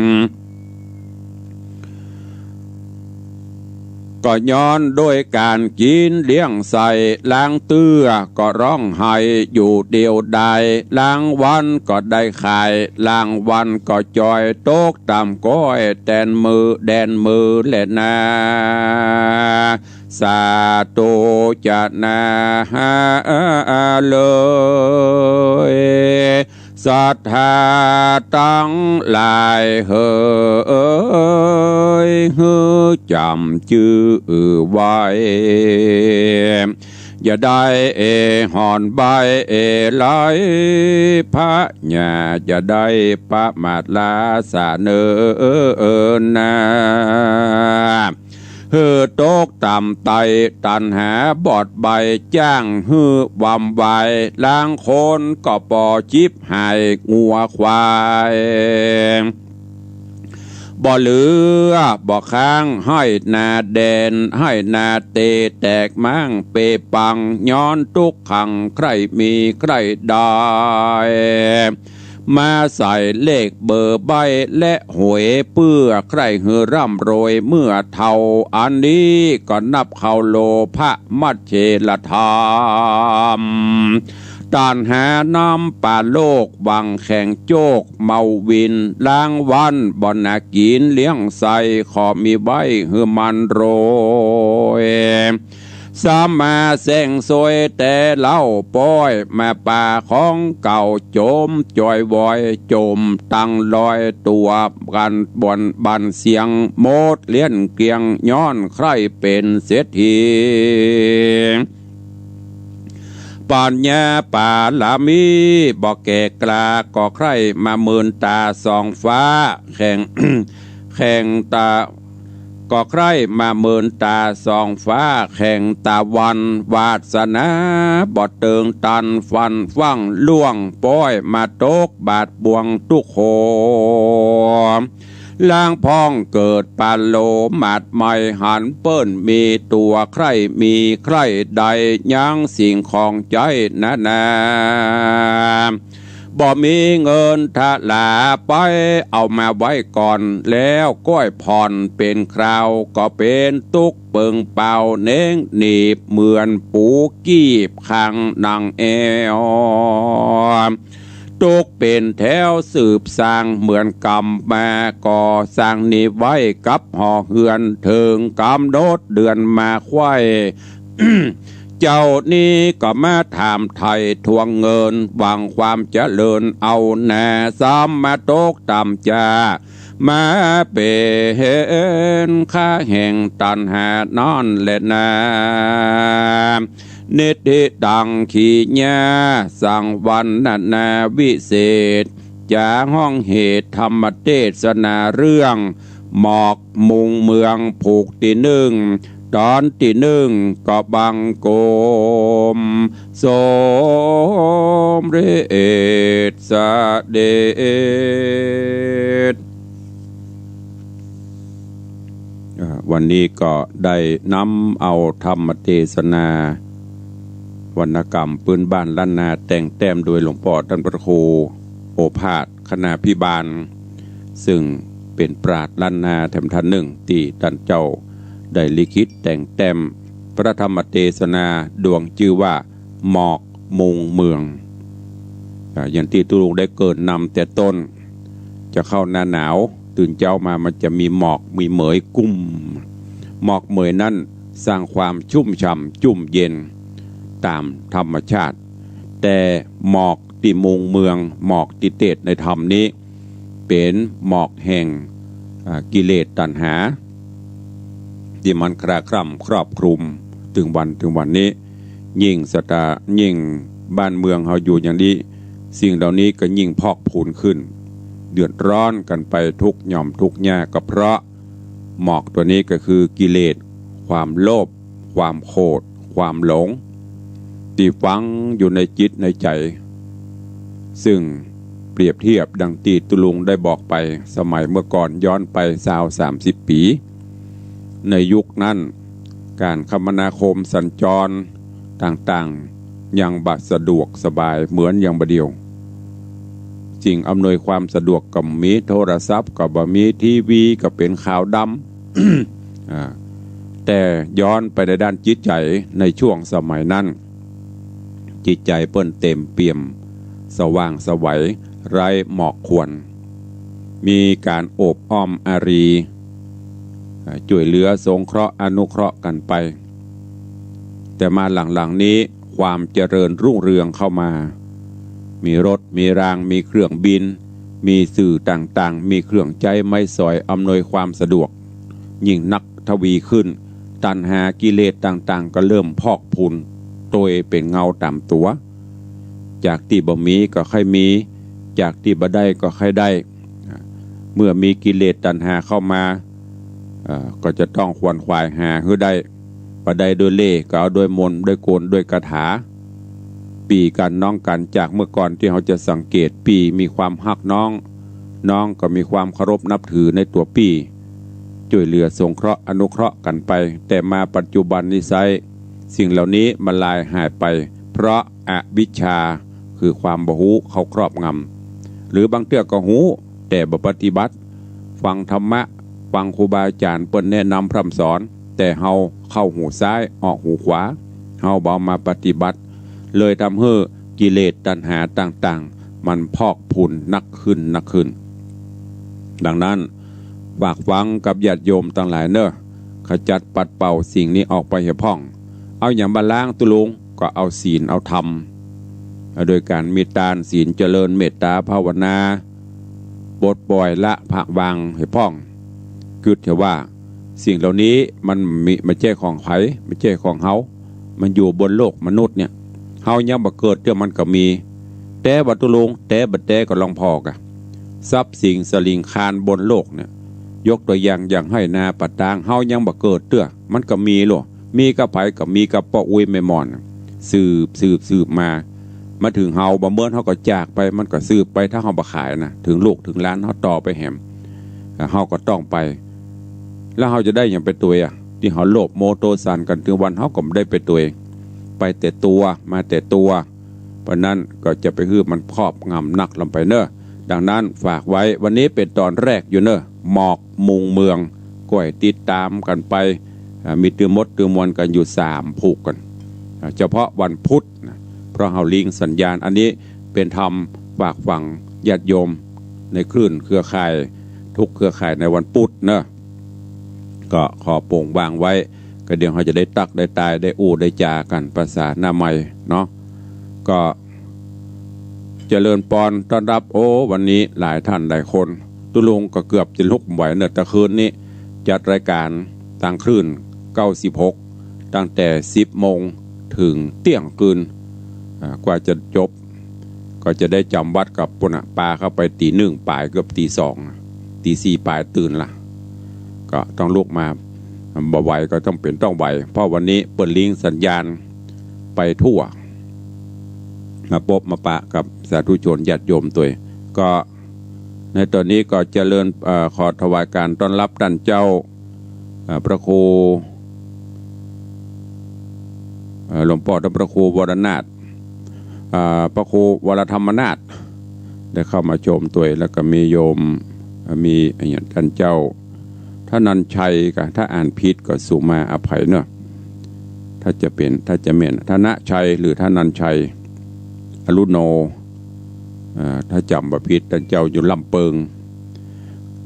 ก็ย้อนด้วยก๋านกิ๋นเลี้ยงใส่ ลางเตื้อก็ฮ้องไห้อยู่เดียวดาย ลางวันก็ได้ขาย ลางวันก็จ่อย ตกต่ำก้อย แตนมือแดนมือแลนา สาธุจะนาเลย ศรัทธาตังหลายเหย หื้อจ๋ำจื้อไว้ อย่าได้ห่อนใบ้ไหล พญาอย่าได้ประมาทละเสน่อนา หื้อตกต่ำไต้ตัณหาบอดใบ้ จ้างหื้อหว่ำไหว ลางคนก็ปอฉิบหายงัวควาย บ่เหลือบ่ค้าง ไฮ่นาแดน ไฮ่นาเตแตกม้างเปปัง ย้อนตุ๊กขังใคร่มีใคร่ได้ มาใส่เลขเบอร์ใบ้และหวย เปื้อใคร่หื้อร่ำรวยเมื่อเฒ่า อันนี้ก็นับเข้าโลภะมัจเฉรธรรม ตัณหานำปาโลก หวังแข่งโจกเมาวิน ลางวันบ่หนากิ๋นเลี้ยงใส่ ขอมีไว้หื้อมันรวย สามมาแสงสวยแต่เล่าป้อย มาป่าของเก่าจมจ่อยวอย จมตังลอยตั๋วกันบ่อนบันเสียง หมดเลี้ยงเกลี้ยง ย้อนใคร่เป๋นเศรษฐี ปัญญาปารมีบ่แก่กล้า ก็ใคร่มาเมินต๋าส่องฟ้า แข่ง แข่งต๋า ก็ใคร่มาเมินต๋าส่องฟ้า แข่งตะวัน วาสนาบ่เติงตัน ฟันฟั่งล่วง ป้อยมาตกบาดบ่วงตุ๊กข์โข ลางพ้องเกิดปาโลมาดใหม่ หันเปิ้นมีตั๋วใคร่มีใคร่ได้ ยังสิ่งของใจ๊นานา บ่มีเงินทะลาไป เอามาไว้ก่อน แล้วก้อยผ่อนเป๋นคราว ก็เป๋นตุ๊กข์เปิงเปล่า เน้งหนีบเหมือนปูกีบคางหนังแอว ตุ๊กข์เป๋นแถวสืบสร้าง เหมือนกำมาก่อสร้างหนี้ไว้กับหอเฮือน เถิงก๋ำหนดเดือนมาไขว้ เจ้านี้ก็มาถามไถ่ทวงเงิน หวังความเจริญเอานา สามมาตกต่ำจ้า มาเป๋นข้าแห่งตัณหานั่นแลนา นิทธิตังขีญา สังวรรณนาวิเศษ จ๋าฮ้องเหตุธรรมเตสนาเรื่อง หมอกมุงเมืองผูกตี้นึ่ง ต๋อนตี้นึ่งก็บังคมสมเร็จเสด็จ อ่า วันนี้ก็ได้นำเอาธรรมเตสนาวรรณกรรมปื้นบ้านล้านนา แต่งแต้มโดยหลวงป้อต้านพระครูโอภาส คณาภิบาล ซึ่งเป๋นปราชญ์ล้านนาแถมต้านนึ่ง ตี้ต้านเจ้าได้ลิขิตแต่งแต้มพระธรรมเตสนาดวงจื้อว่า หมอกมุงเมือง อ่า อย่างตี้ตุ๊ลุงได้เกริ่นนำแต่ต้น จะเข้าหน้าหนาว ตื่นเจ๊ามามันจะมีหมอกมีเหมยกุ้ม หมอกเหมยนั้น สร้างความชุ่มฉ่ำจุ่มเย็นต๋ามธรรมชาติ แต่หมอกตี้มุงเมือง หมอกตี้เตศน์ในธรรมนี้ เป๋นหมอกแห่ง อ่า กิเลสตัณหา ตี้มันคลาคล่ำครอบคลุมเถิงวัน เถิงวันนี้ ยิ่งสถา ยิ่งบ้านเมืองเฮาอยู่อย่างนี้ สิ่งเหล่านี้ก็ยิ่งพอกพูนขึ้น เดือดร้อนกั๋นไปทุกหย่อมทุกยาก ก็เพราะหมอกตั๋วนี้ก็คือกิเลส ความโลภ ความโขด ความหลง ตี้ฝังอยู่ในจิตในใจ๋ ซึ่งเปรียบเทียบดังตี้ตุ๊ลุงได้บอกไปสมัยเมื่อก่อน ย้อนไปซาวสามสิบปี๋ ในยุคนั้นก๋านคมนาคมสัญจรต่างๆ ยังบ่สะดวกสบายเหมือนอย่างบ่าเดี่ยว สิ่งอำนวยความสะดวกก็บ่มี โทรศัพท์ก็บ่มี ทีวีก็เป๋นขาวดำ อ่า แต่ย้อนไปในด้านจิตใจ๋ในช่วงสมัยนั้น จิตใจ๋เปิ้นเต็มเปี่ยม สว่างไสว ไร้หมอกควัน มีก๋านโอบอ้อมอารี อ่า จ้วยเหลือสงเคราะห์อนุเคราะห์กั๋นไป แต่มาหลังๆ นี้ความเจริญรุ่งเรืองเข้ามา มีรถ มีราง มีเครื่องบิน มีสื่อต่างๆ มีเครื่องใจ๊ไม้สอยอำนวยความสะดวก ยิ่งนักทวีขึ้น ตัณหากิเลสต่างๆ ก็เริ่มพอกพูนโตยเป๋นเงาต๋ามตั๋ว จากตี้บ่มีก็ใค่มี จากตี้บ่ได้ก็ใค่ได้ เมื่อมีกิเลสตัณหาเข้ามา เอ่อ ก็จะต้องขวนขวายหาหื้อได้ บ่ได้โดยเล่ห์ก็เอาโดยมนต์ โดยกล โดยคาถา ปี้กั๋นน้องกั๋น จากเมื่อก่อนตี้เฮาจะสังเกต ปี้มีความฮักน้อง น้องก็มีความเคารพนับถือในตั๋วปี้ จ้วยเหลือสงเคราะห์อนุเคราะห์กั๋นไป แต่มาปัจจุบันนี้ไซร้ สิ่งเหล่านี้มันลายหายไป เพราะอวิชชา คือความบ่ฮู้เข้าครอบงำ หรือบางเตื้อก็ฮู้ แต่บ่ปฏิบัติ ฟังธรรมะ ฟังครูบาอาจ๋ารย์เปิ้นแนะนำพร่ำสอน แต่เฮาเข้าหูซ้ายออกหูขวา เฮาบ่เอามาปฏิบัติ เลยทำหื้อกิเลสตัณหาต่างๆ มันพอกพูนนักขึ้นนักขึ้น ดังนั้น ฝากฝังกับญาติโยมตังหลายเน่อ ขจัดปัดเป่าสิ่งนี้ออกไปหื้อพ่อง เอาหยังมาล้างตุ๊ลุง ก็เอาศีลเอาธรรม โดยก๋านมีตานศีล เจริญเมตตาภาวนา ปลดปล่อยละผละวางหื้อพ่อง กึ๊ดเถอะว่าสิ่งเหล่านี้มันมิ บ่ใจ้ของใผ บ่ใจ้ของเฮา มันอยู่บนโลกมนุษย์เนี่ย เฮายังบ่เกิดเตื้อมันก็มี แต๊บ่ตุ๊ลุง แต๊บ่แต๊ก็ลองผ่อกะ ทรัพย์สินสะหลิงคารบนโลกเนี่ย ยกตั๋วอย่างอย่างไฮ่นาป่าตาง เฮายังบ่เกิดเตื้อ มันก็มีโลด มีกับใผก็มีกับป้ออุ๊ยแม่หม่อน สืบ สืบ สืบมา มาเถิงเฮา บ่เมินเฮาก็จากไป มันก็สืบไป ถ้าเฮาบ่ขายนะ เถิงลูกเถิงหลานเฮาต่อไปแหม เฮาก็ต้องไป แล้วเฮาจะได้หยังไปตวยอะ ตี้เฮาโลภโมโทสันกั๋นเถิงวัน เฮาก็บ่ได้ไปตวย ไปแต่ตั๋ว มาแต่ตั๋ว เพราะนั้นก็จะไปหื้อมันครอบงำนักล้ำไปเน่อ ดังนั้นฝากไว้ วันนี้เป๋นต๋อนแรกอยู่เน่อ หมอกมุงเมือง ก้อยติดต๋ามกั๋นไป อ่า มีตื้อมดตื้อมวลกั๋นอยู่สามผูกกั๋น อ่า เฉพาะวันพุธนะ เพราะเฮาลิงก์สัญญาณ อันนี้เป๋นธรรมฝากฝังญาติโยมในคลื่นเครือข่าย ทุกเครือข่ายในวันพุธเน่อ ก็ขอโป่งวางไว้ ก็เดี๋ยวเฮาจะได้ตั๊กได้ตาย ได้อู้ได้จ๋ากั๋นภาษาหน้าใหม่เนาะ ก็เจริญปอนต้อนฮับ โอ้ วันนี้หลายท่านหลายคน ตุ๊ลุงก็เกือบจะลุกบ่ไหวเน่อ ตะคืนนี้จัดรายก๋านตางคลื่น เก้าสิบหก ตั้งแต่สิบโมงเถิงเตี้ยงคืน อ่า กว่าจะจบ ก็จะได้จ๋ำวัดกับปุ้นน่ะ ปาเข้าไปตี๋นึ่งป๋าย เกือบตี๋สอง ตี๋สี่ป๋ายตื่นละ ก็ต้องลุกมา บ่ไหวก็ต้องเป๋นต้องไหว เพราะวันนี้เปิ้นลิงก์สัญญาณไปทั่ว มาปบมาปะกับสาธุชนญาติโยมตวย ก็ในต๋อนนี้ก็เจริญ เอ่อ ขอถวายก๋านต้อนฮับต้านเจ้า เอ่อ พระครู เอ่อ หลวงป้อต้านพระครูวรนาถ อ่า พระครูวรธรรมนาถ ได้เข้ามาชมตวย แล้วก็มีโยม เอ่อ มีอะหยังต้านเจ้า ธนัญชัยกะ ถ้าอ่านผิดก็สุมาอภัยเนาะ ถ้าจะเป๋น ถ้าจะแม่น ธนชัยหรือธนัญชัย อรุโน อ่า ถ้าจ๋ำบ่ผิด ต้านเจ้าอยู่ลำเปิง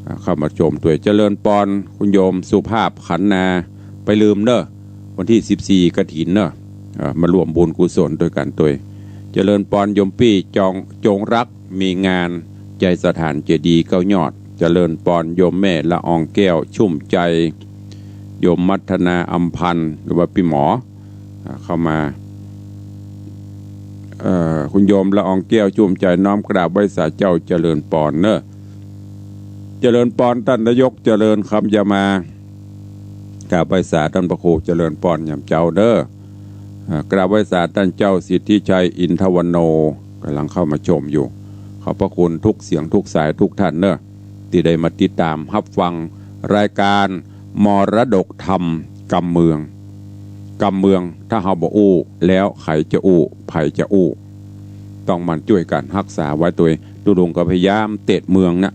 อ่า เข้ามาชมตวย เจริญปอน คุณโยมสุภาพขันนา ไปลืมเน่อ วันตี้สิบสี่กฐินเนาะ เอ่อ มาร่วมบุญกุศลตวยกั๋นตวย เจริญปอนโยมปี้จอง จงรัก มีงาน ใจ๋สถานเจดีย์เก้ายอด เจริญปอนโยมแม่ละอองแก้ว ชุ่มใจ๋ โยมมัทนาอำพันธ์ หรือว่าปี้หมอ อ่า เข้ามา เอ่อ คุณโยมละอองแก้ว ชุ่มใจ๋ น้อมกราบไหว้สาเจ้า เจริญปอนเนาะ เจริญปอนต้านนายก เจริญคำยามา กราบไหว้สาต้านพระครู เจริญปอนยามเจ๊าเนาะ อ่า กราบไหว้สาต้านเจ้าสิทธิชัย อินทวโน ก่ำลังเข้ามาชมอยู่ ขอบพระคุณทุกเสียงทุกสายทุกท่านเนาะ ตี้ได้มาติดต๋ามฮับฟังรายก๋านมรดกธรรมกำเมือง กำเมือง ถ้าเฮาบ่อู้ แล้วใผจะอู้ ใผจะอู้ ต้องหมั่นจ้วยกั๋นฮักษาไว้ตวย ตุ๊ลุงก็พยายามเตศน์เมืองนะ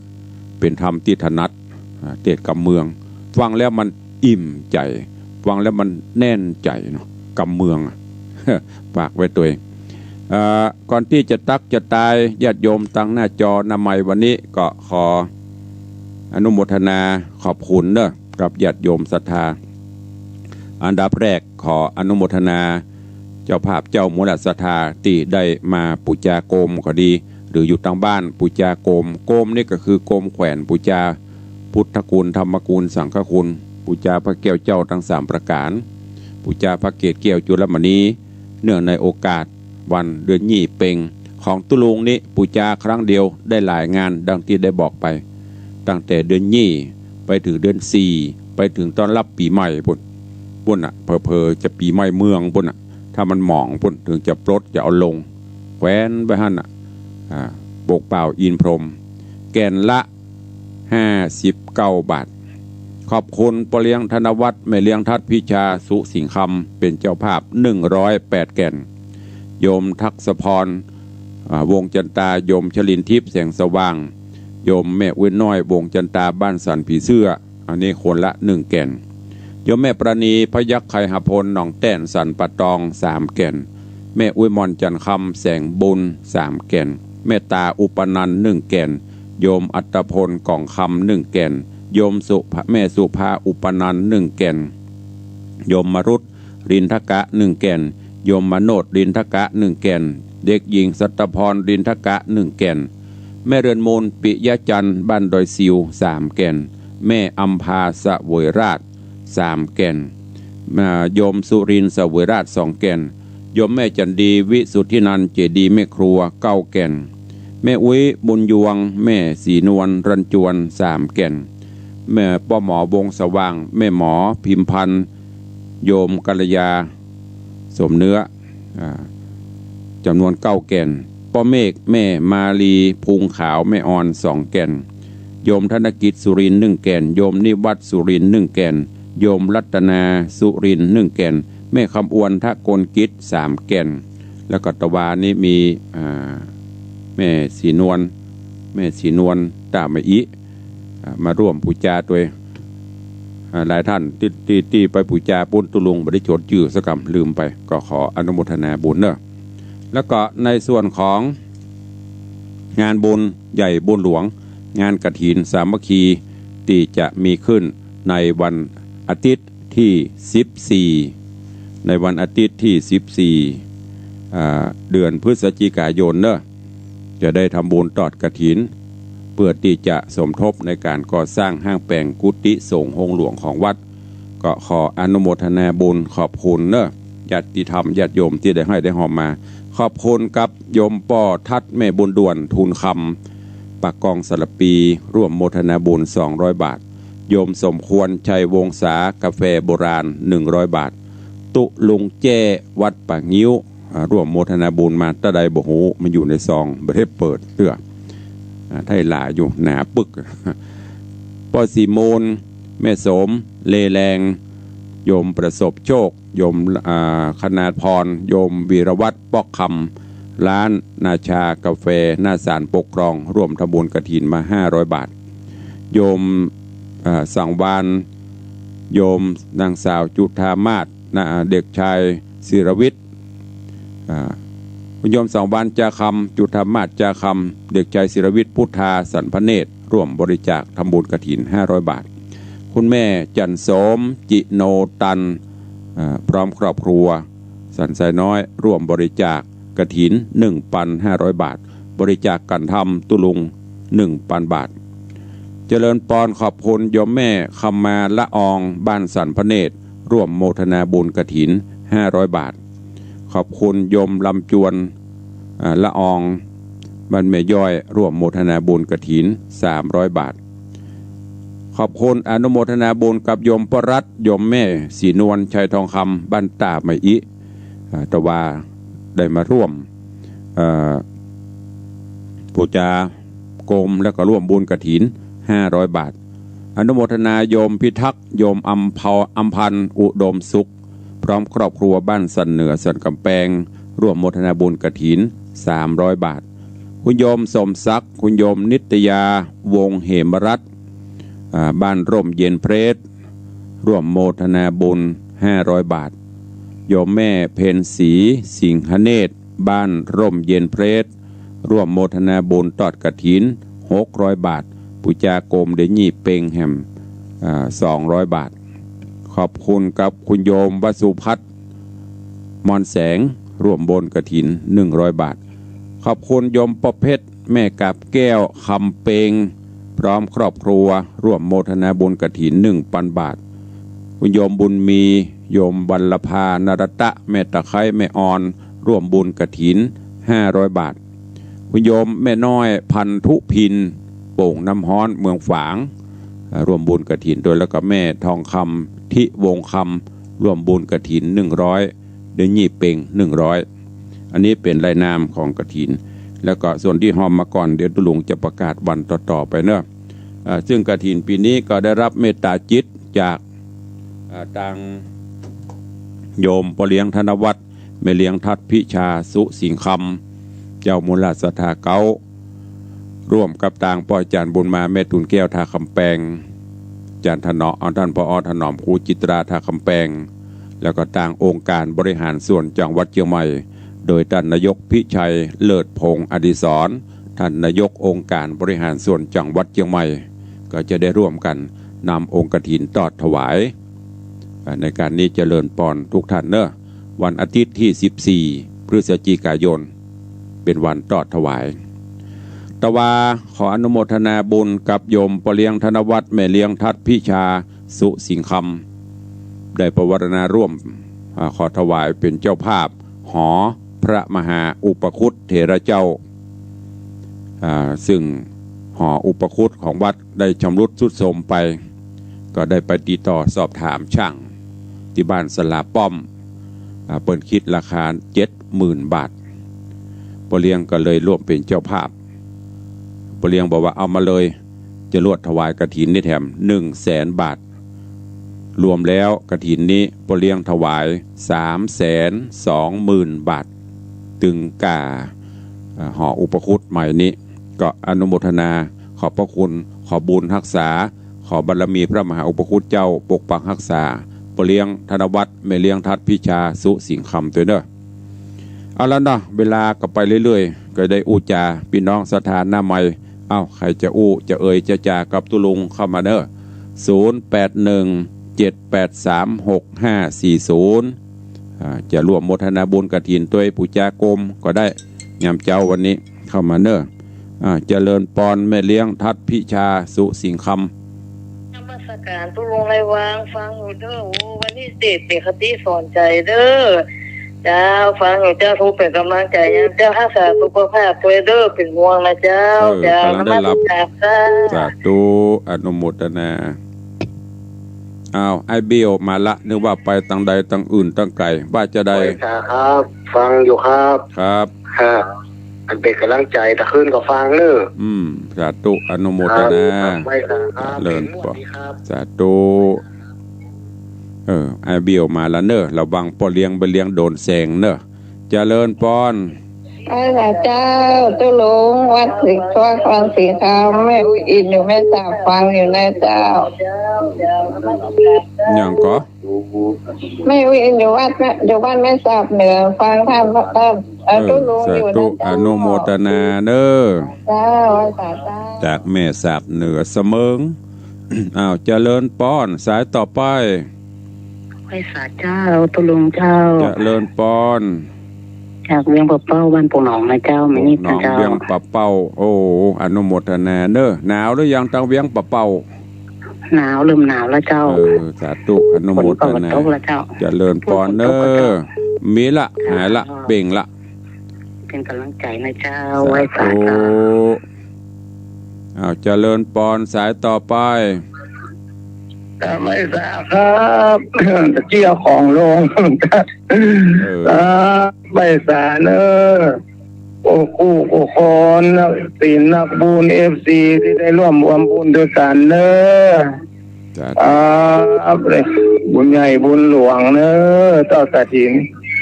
เป๋นธรรมตี้ถนัด อ่า เตศน์กำเมือง ฟังแล้วมันอิ่มใจ๋ ฟังแล้วมันแน่นใจ๋เนาะ กำเมืองอะ ฝากไว้ตวย เอ่อ ก่อนตี้จะตั๊กจะตาย ญาติโยมตางหน้าจอหน้าไมค์วันนี้ก็ขออนุโมทนาขอบคุณเนาะ กับญาติโยมศรัทธา อันดับแรกขออนุโมทนาเจ้าภาพเจ้ามูลศรัทธาตี้ได้มาปู๋จาโกมก็ดี หรืออยู่ตางบ้านปู๋จาโกม โกมนี่ก็คือโกมแขวน ปู๋จาพุทธคุณ ธรรมคุณ สังฆคุณ ปู๋จาพระแก้วเจ้าตังสามประก๋าน ปู๋จาพระเกศแก้วจุลมณี เนื่องในโอกาสวันเดือนยี่เป็งของตุ๊ลุงนี้ ปู๋จาครั้งเดียวได้หลายงานดังตี้ได้บอกไป ตั้งแต่เดือนยี่ไปเถิงเดือนสี่ ไปเถิงต้อนฮับปี๋ใหม่ปู๊น ปู๊นน่ะ เผลอๆ จะปี๋ใหม่เมืองปู๊นน่ะ ถ้ามันหมองปู๊น เถิงจะปลดจะเอาลง แขวนไว้หั้นน่ะ อ่า ปกเปล่าอินพรหม แก่นละ ห้าสิบเก้าบาท ขอบคุณป้อเลี้ยงธนวัฒน์ แม่เลี้ยงทัดพิชา สุสิงห์คำ เป๋นเจ้าภาพ หนึ่งร้อยแปดแก่น โยมทักษพร อ่า วงศ์จันตา โยมชลินทิพย์ แสงสว่าง โยมแม่อุ๊ยน้อย วงศ์จันตา บ้านสันผีเสื้อ อันนี้คนละหนึ่งแก่น โยมแม่ปราณี พยัคฆ์ไคหพล หนองแต้น สันป่าตอง สามแก่น แม่อุ๊ยหม่อน จันทร์คำ แสงบุญ สามแก่น แม่ตา อุปนันท์ หนึ่งแก่น โยมอัตตพล ก่องคำ หนึ่งแก่น โยมสุภา แม่สุภา อุปนันท์ หนึ่งแก่น โยมมรุต รินทกะ หนึ่งแก่น โยมมาโนด รินทกะ หนึ่งแก่น เด็กหญิงสัตตพร รินทกะ หนึ่งแก่น แม่เรือนมูล ปิยะจันทร์ บ้านดอยซิว สามแก่น แม่อำภา เสวยราช สามแก่น อ่า โยมสุรินทร์ เสวยราช สองแก่น โยมแม่จันดี วิสุทธินันท์ เจดีย์แม่ครัว เก้าแก่น แม่อุ๊ย บุญยวง แม่ศรีนวล รัญจวน สามแก่น แม่ป้อหมอ วงศ์สว่าง แม่หมอ พิมพันธ์ โยมกัลยา สมเนื้อ อ่า จ๋ำนวนเก้าแก่น ป้อเมฆ แม่มาลี พุงขาว แม่ออน สองแก่น โยมธนกิจ สุรินทร์ หนึ่งแก่น โยมนิวัฒน์ สุรินทร์ หนึ่งแก่น โยมรัตนา สุรินทร์ หนึ่งแก่น แม่คำอวน ทะกลกิจ สามแก่น แล้วก็ตะวานี้มี อ่า แม่ศรีนวล แม่ศรีนวล ตาแม่อิ อ่า มาร่วมปู๋จาตวย อ่า หลายท่านตี้ ตี้ ตี้ไปปู๋จาปู๊น ตุ๊ลุงบ่ได้จ๋ดจื้อสักกำ ลืมไป ก็ขออนุโมทนาบุญเนาะ แล้วก็ในส่วนของงานบุญใหญ่บุญหลวง งานกฐินสามัคคี ตี้จะมีขึ้นในวันอาทิตย์ตี้สิบสี่ ในวันอาทิตย์ตี้สิบสี่ อ่า เดือนพฤศจิกายนเนาะ จะได้ทำบุญตอดกฐิน เพื่อตี้จะสมทบในก๋านก่อสร้างห้างแป๋งกุฏิสงฆ์โฮงหลวงของวัด ก็ขออนุโมทนาบุญขอบคุณเนาะ ญาติธรรมญาติโยมตี้ได้ให้ได้ฮอมมา ขอบคุณกับโยมป้อทัด แม่บุญด่วน ทูลคำ ปากกองสารภี ร่วมโมทนาบุญ สองร้อยบาท โยมสมควร ชัยวงศา กาแฟโบราณ หนึ่งร้อยบาท ตุ๊ลุงแจ้ วัดป่างิ้ว อ่า ร่วมโมทนาบุญมาเต้าใดบ่ฮู้ มันอยู่ในซอง บ่ได้เปิดเตื้อ อ่า ไท้หลาอยู่ หนาปึก ป้อศรีมูล แม่โสม เลแลง โยมประสบโชค โยม อ่า คณาพร โยมวีรวัฒน์ ป๊อกคำ ร้านนาชากาแฟ หน้าศาลปกครอง ร่วมทำบุญกฐินมา ห้าร้อยบาท โยม อ่า สังวาล โยมนางสาวจุฑามาศ นะ เด็กชายศิรวิทย์ อ่า คุณโยมสังวาล จาคำ จุฑามาศ จาคำ เด็กชายศิรวิทย์ พุทธา สันพเนตร ร่วมบริจาคทำบุญกฐิน ห้าร้อยบาท คุณแม่จันโสม จิโนตัน อ่า พร้อมครอบครัว สันทรายน้อย ร่วมบริจาคกฐิน หนึ่งปันห้าร้อยบาท บริจาคก๋านธรรมตุ๊ลุง หนึ่งปันบาท เจริญปอน ขอบคุณโยมแม่คำมาละออง บ้านสันพระเนตร ร่วมโมทนาบุญกฐิน ห้าร้อยบาท ขอบคุณโยมลำจวน อ่า ละออง บ้านแม่ย้อย ร่วมโมทนาบุญกฐิน สามร้อยบาท ขอบคุณอนุโมทนาบุญกับโยมป้อรัตน์ โยมแม่ศรีนวล ชัยทองคำ บ้านต้าใหม่อิ อ่า ตะวา ได้มาร่วม เอ่อ ปู๋จาโกม แล้วก็ร่วมบุญกฐิน ห้าร้อยบาท อนุโมทนาโยมพิทักษ์ โยมอำเภา อำพันธ์ อุดมสุข พร้อมครอบครัว บ้านสันเหนือ สันก๋ำแปง ร่วมโมทนาบุญกฐิน สามร้อยบาท คุณโยมสมศักดิ์ คุณโยมนิตยา วงศ์เหมรัตน์ อ่า บ้านร่มเย็นเพลส ร่วมโมทนาบุญ ห้าร้อยบาท โยมแม่เพ็ญศรี สิงหเนตร บ้านร่มเย็นเพลส ร่วมโมทนาบุญตอดกฐิน หกร้อยบาท ปู๋จาโกมเดยี่เป็งแหม อ่า สองร้อยบาท ขอบคุณกับคุณโยมวสุพัฒน์ มอนแสง ร่วมบุญกฐิน หนึ่งร้อยบาท ขอบคุณโยมป้อเพชร แม่กาบแก้ว คำเปง พร้อมครอบครัว ร่วมโมทนาบุญกฐิน หนึ่งปันบาท คุณโยมบุญมี โยมวัลลภา นรตะ แม่ตะไคร้ แม่ออน ร่วมบุญกฐิน ห้าร้อยบาท คุณโยมแม่น้อย พันธุพิน โป่งน้ำฮ้อน เมืองฝาง อ่า ร่วมบุญกฐินด้วย แล้วก็แม่ทองคำ ทิวงศ์คำ ร่วมบุญกฐิน หนึ่งร้อย เดยี่เป็ง หนึ่งร้อย อันนี้เป๋นรายนามของกฐิน แล้วก็ส่วนตี้ฮอมมาก่อน เดี๋ยวตุ๊ลุงจะประกาศวันต่อๆ ไปเนาะ อ่า ซึ่งกฐินปี๋นี้ก็ได้รับเมตตาจิตจาก อ่า ตางโยมป้อเลี้ยงธนวัฒน์ แม่เลี้ยงทัดพิชา สุสิงห์คำ เจ้ามูลศรัทธาเก๊า ร่วมกับตางป้ออาจ๋ารย์บุญมา แม่ตูนแก้ว ท่าก๋ำแปง อาจ๋ารย์ถนอม อ่า ต้าน ผอ ถนอม ครูจิตรา ท่าก๋ำแปง แล้วก็ตางองค์การบริหารส่วนจังหวัดเจียงใหม่ โดยต้านนายกพิชัย เลิศพงษ์อดิศร ต้านนายกองค์การบริหารส่วนจังหวัดเจียงใหม่ ก็จะได้ร่วมกั๋นนำองค์กฐินตอดถวาย อ่า ในก๋านนี้เจริญปอนทุกท่านเนาะ วันอาทิตย์ตี้สิบสี่ พฤศจิกายน เป๋นวันตอดถวาย ตะวา ขออนุโมทนาบุญกับโยมป้อเลี้ยงธนวัฒน์ แม่เลี้ยงทัดพิชา สุสิงห์คำ ได้ปวารณาร่วม อ่า ขอถวายเป๋นเจ้าภาพ หอพระมหาอุปคุตเถระเจ้า อ่า ซึ่งหออุปคุตของวัดได้ชำรุดทรุดโทรมไป ก็ได้ไปติดต่อสอบถามช่างตี้บ้านสลาป้อม อ่า เปิ้นคิดราคาเจ็ดหมื่นบาท ป้อเลี้ยงก็เลยร่วมเป๋นเจ้าภาพ ป้อเลี้ยงบอกว่า เอามาเลย จะรวดถวายกฐินนี้แถม หนึ่งแสนบาท รวมแล้วกฐินนี้ป้อเลี้ยงถวาย สามแสนสองหมื่นบาท ตึงก้า อ่า หออุปคุตใหม่นี้ ก็อนุโมทนา ขอบพระคุณ ขอบุญฮักษา ขอบารมีพระมหาอุปคุตเจ้าปกปักฮักษา ป้อเลี้ยงธนวัฒน์ แม่เลี้ยงทัดพิชา สุสิงห์คำ ตวยเนาะ เอาละเนาะ เวลาก็ไปเรื่อยๆ ก็ได้อู้จ๋า ปี้น้องศรัทธาหน้าใหม่ เอ้า ใผจะอู้ จะเอ่ย จะจ๋ากับตุ๊ลุงเข้ามาเนาะ ศูนย์แปดหนึ่ง เจ็ดแปดสาม หกห้าสี่ศูนย์ อ่า จะร่วมโมทนาบุญกฐินตวย ปู๋จากรมก็ได้ ยามเจ๊าวันนี้ เข้ามาเนาะ อ่า เจริญปอนแม่เลี้ยงทัดพิชา สุสิงห์คำ นมัสการตุ๊ลุงในวัง ฟังอยู่เจ้า โอ้ วันนี้เตะเตะคติสอนใจเด้อ เจ้า ฟังอยู่เจ้า ทุกเป๋นก๋ำลังใจ๋ เจ้าฮักษาสุขภาพตวยเด้อ เป๋นห่วงนะเจ้า เออ เจ้า ก๋ำลังได้รับ นมัสการค่ะ สาธุ อนุโมทนา อ้าว ไอ้เบี้ยวมาละ นึกว่าไปตังใดตังอื่นตังไก๋ ว่าจะได้ ไปค่ะครับ ฟังอยู่ครับ ครับ ฮะ อันเป๋นก๋ำลังใจ๋ ตะคืนก็ฟังเน้อ อืม สาธุ อนุโมทนา ครับ ไปค่ะครับ เจริญปอน สาธุ เออ ไอ้เบี้ยวมาละเน้อ ระวังป้อเลี้ยงไปเลี้ยงโดนแซงเน้อ เจริญปอน ไปละเจ้า ตุ๊ลุง วัดสิงห์ วัดวังสิงห์คำ แม่อุ๊ยอินอยู่แม่สาบ ฟังอยู่นะเจ้า หยังก่อ แม่อุ๊ยอินอยู่วัดแม่ อยู่บ้านแม่สาบเหนือ ฟังธรรม เอ่อ เออ ตุ๊ลุงอยู่นะเจ้า สาธุ อนุโมทนาเน้อ เจ้า ไหว้สาเจ้า จากแม่สาบเหนือเสมิง อ้าว เจริญปอน สายต่อไป ไหว้สาเจ้า ตุ๊ลุงเจ้า เจริญปอน จากเวียงป่าเป้า บ้านปูหนองนะเจ้า ปูหนอง แม่นิดนะเจ้า เวียงป่าเป้า โอ้ อนุโมทนาเนอะ หนาวหรือยังตางเวียงป่าเป้า หนาว เริ่มหนาวแล้วเจ้า เออ สาธุ อนุโมทนา ฝนก็ตกแล้วเจ้า เจริญปอนเนอะ ฝนตกแล้วเจ้า มีละ หายละ เจ้า เบ่งละ เป๋นก๋ำลังใจ๋นะเจ้า สาธุ ไหว้สาเจ้า อ้าว เจริญปอน สายต่อไป ครับ ไหว้สาครับ ตะกี้เอาของลง เออ ครับ ไหว้สาเนอะ โอ้ กู้ กู้คน นักศีล นักบุญ เอฟซี ตี้ได้ร่วมรวมบุญตวยกั๋นเนอะ สาธุ ครับ บุญใหญ่บุญหลวงเนอะ ทอดกฐิน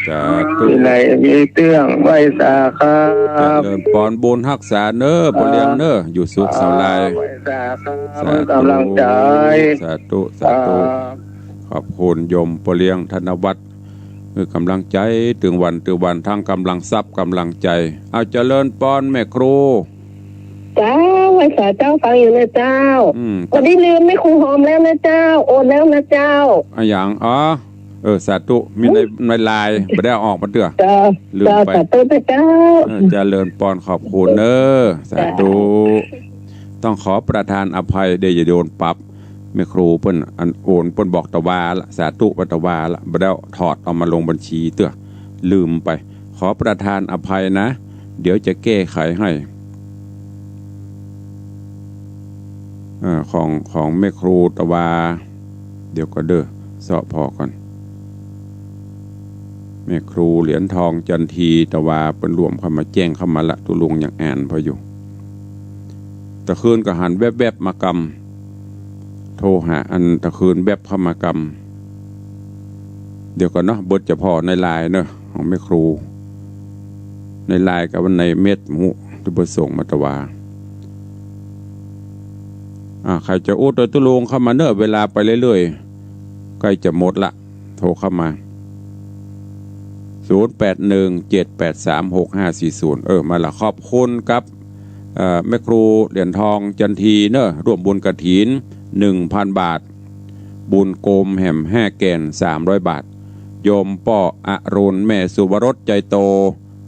สาธุ ตี้ไหนมีเตื้อง ไหว้สาครับ เจริญปอน บุญฮักษาเนอะ ป้อเลี้ยงเนอะ อยู่สุขเสาลาย ไหว้สาครับ สาธุ ก๋ำลังใจ๋ สาธุ สาธุ ครับ ขอบคุณโยมป้อเลี้ยงธนวัฒน์ หื้อก๋ำลังใจ๋ ตึงวันตึงวัน ตึงก๋ำลังทรัพย์ก๋ำลังใจ๋ เอา เจริญปอน แม่ครู เจ้า ไหว้สาเจ้า ฟังอยู่นะเจ้า อืม วันนี้ลืมแม่ครูหอมแล้วนะเจ้า โอนแล้วนะเจ้า อะหยัง อ๋อ เออ สาธุ มีใน ในไลน์ บ่ได้เอาออกมาเตื้อ เจ้า ลืมไป เจ้า สาธุนะเจ้า เออ เจริญปอน ขอบคุณเนอะ สาธุ เจ้า ต้องขอประทานอภัย เดี๋ยวจะโดนปรับ แม่ครูเปิ้นอันโอน เปิ้นบอกตะวาละ สาธุ ว่าตะวาละ บ่ได้เอาถอดเอามาลงบัญชีเตื้อ ลืมไป ขอประทานอภัยนะ เดี๋ยวจะแก้ไขให้ อ่า ของ ของแม่ครูตะวา เดี๋ยวก่อนเด้อ เซาะผ่อก่อน แม่ครูเหรียญทองจันทีตะวา เปิ้นร่วมเข้ามาแจ้งเข้ามาละ ตุ๊ลุงยังอ่านผ่ออยู่ ตะคืนก็หันแวบๆ มากำ โทรหาอันตะคืนแวบเข้ามากำ เดี๋ยวก่อนเนาะ เบิดจะผ่อในไลน์เนาะ ของแม่ครู ในไลน์กับในเมสหมู่ตี้เปิ้นส่งมาตะวา อ่า ใผจะอู้ตวยตุ๊ลุงเข้ามาเนอะ เวลาไปเรื่อยๆ ใก้จะหมดละ โทรเข้ามา ศูนย์แปดหนึ่ง เจ็ดแปดสาม หกห้าสี่ศูนย์ เออ มาละ ขอบคุณครับ เอ่อ แม่ครูเหรียญทองจันทีเนอะ ร่วมบุญกฐิน หนึ่งพันบาท บุญโกมแหมห้าแก่น สามร้อยบาท โยมป้ออรุณ แม่สุวรสใจโต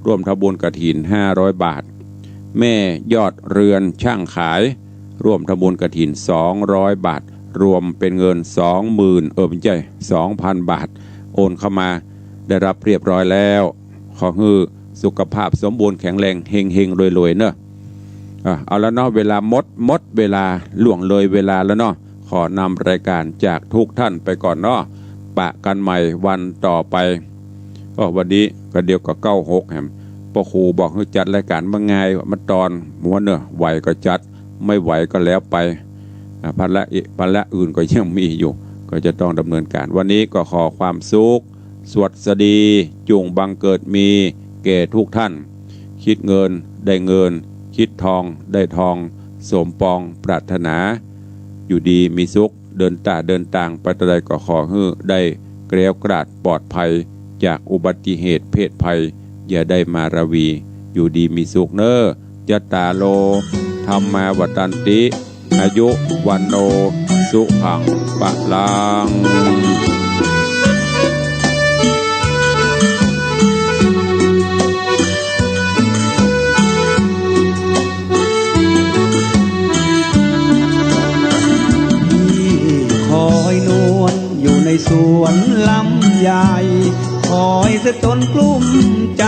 ร่วมทำบุญกฐิน ห้าร้อยบาท แม่ยอดเรือนช่างขาย ร่วมทำบุญกฐิน สองร้อยบาท รวมเป็นเงิน สองหมื่น เออ ไม่ใช่ สองพันบาท โอนเข้ามา ได้รับเรียบร้อยแล้ว ขอหื้อสุขภาพสมบูรณ์แข็งแรง เฮงๆ รวยๆ เนอะ อ่ะ เอาละเนาะ เวลาหมด หมดเวลา ล่วงเลยเวลาแล้วเนาะ ขอนำรายการจากทุกท่านไปก่อนเนาะ ปะกันใหม่วันต่อไป ก็วันนี้ก็เดี๋ยวก็เก้าหกแหม ป้อครูบอกหื้อจัดรายการมาง่าย มาตอนหัวเนอะ ไหวก็จัด ไม่ไหวก็แล้วไป อ่ะ ภาระอิ ภาระอื่นก็ยังมีอยู่ ก็จะต้องดำเนินการ วันนี้ก็ขอความสุข สวัสดี จุ่งบังเกิดมี แก่ทุกท่าน คิดเงินได้เงิน คิดทองได้ทอง สมปองปรารถนา อยู่ดีมีสุข เดินต้าเดินตางไปตะใดก็ขอหื้อได้แคล้วคลาดปลอดภัยจากอุบัติเหตุเพศภัย อย่าได้มาราวี อยู่ดีมีสุขเนอะ จัตตาโร ธัมมา วัฑฒันติ อายุ วัณโณ สุขัง พลัง พี่คอยนวลอยู่ในสวนลำไย คอยเสียจนกลุ้มใจ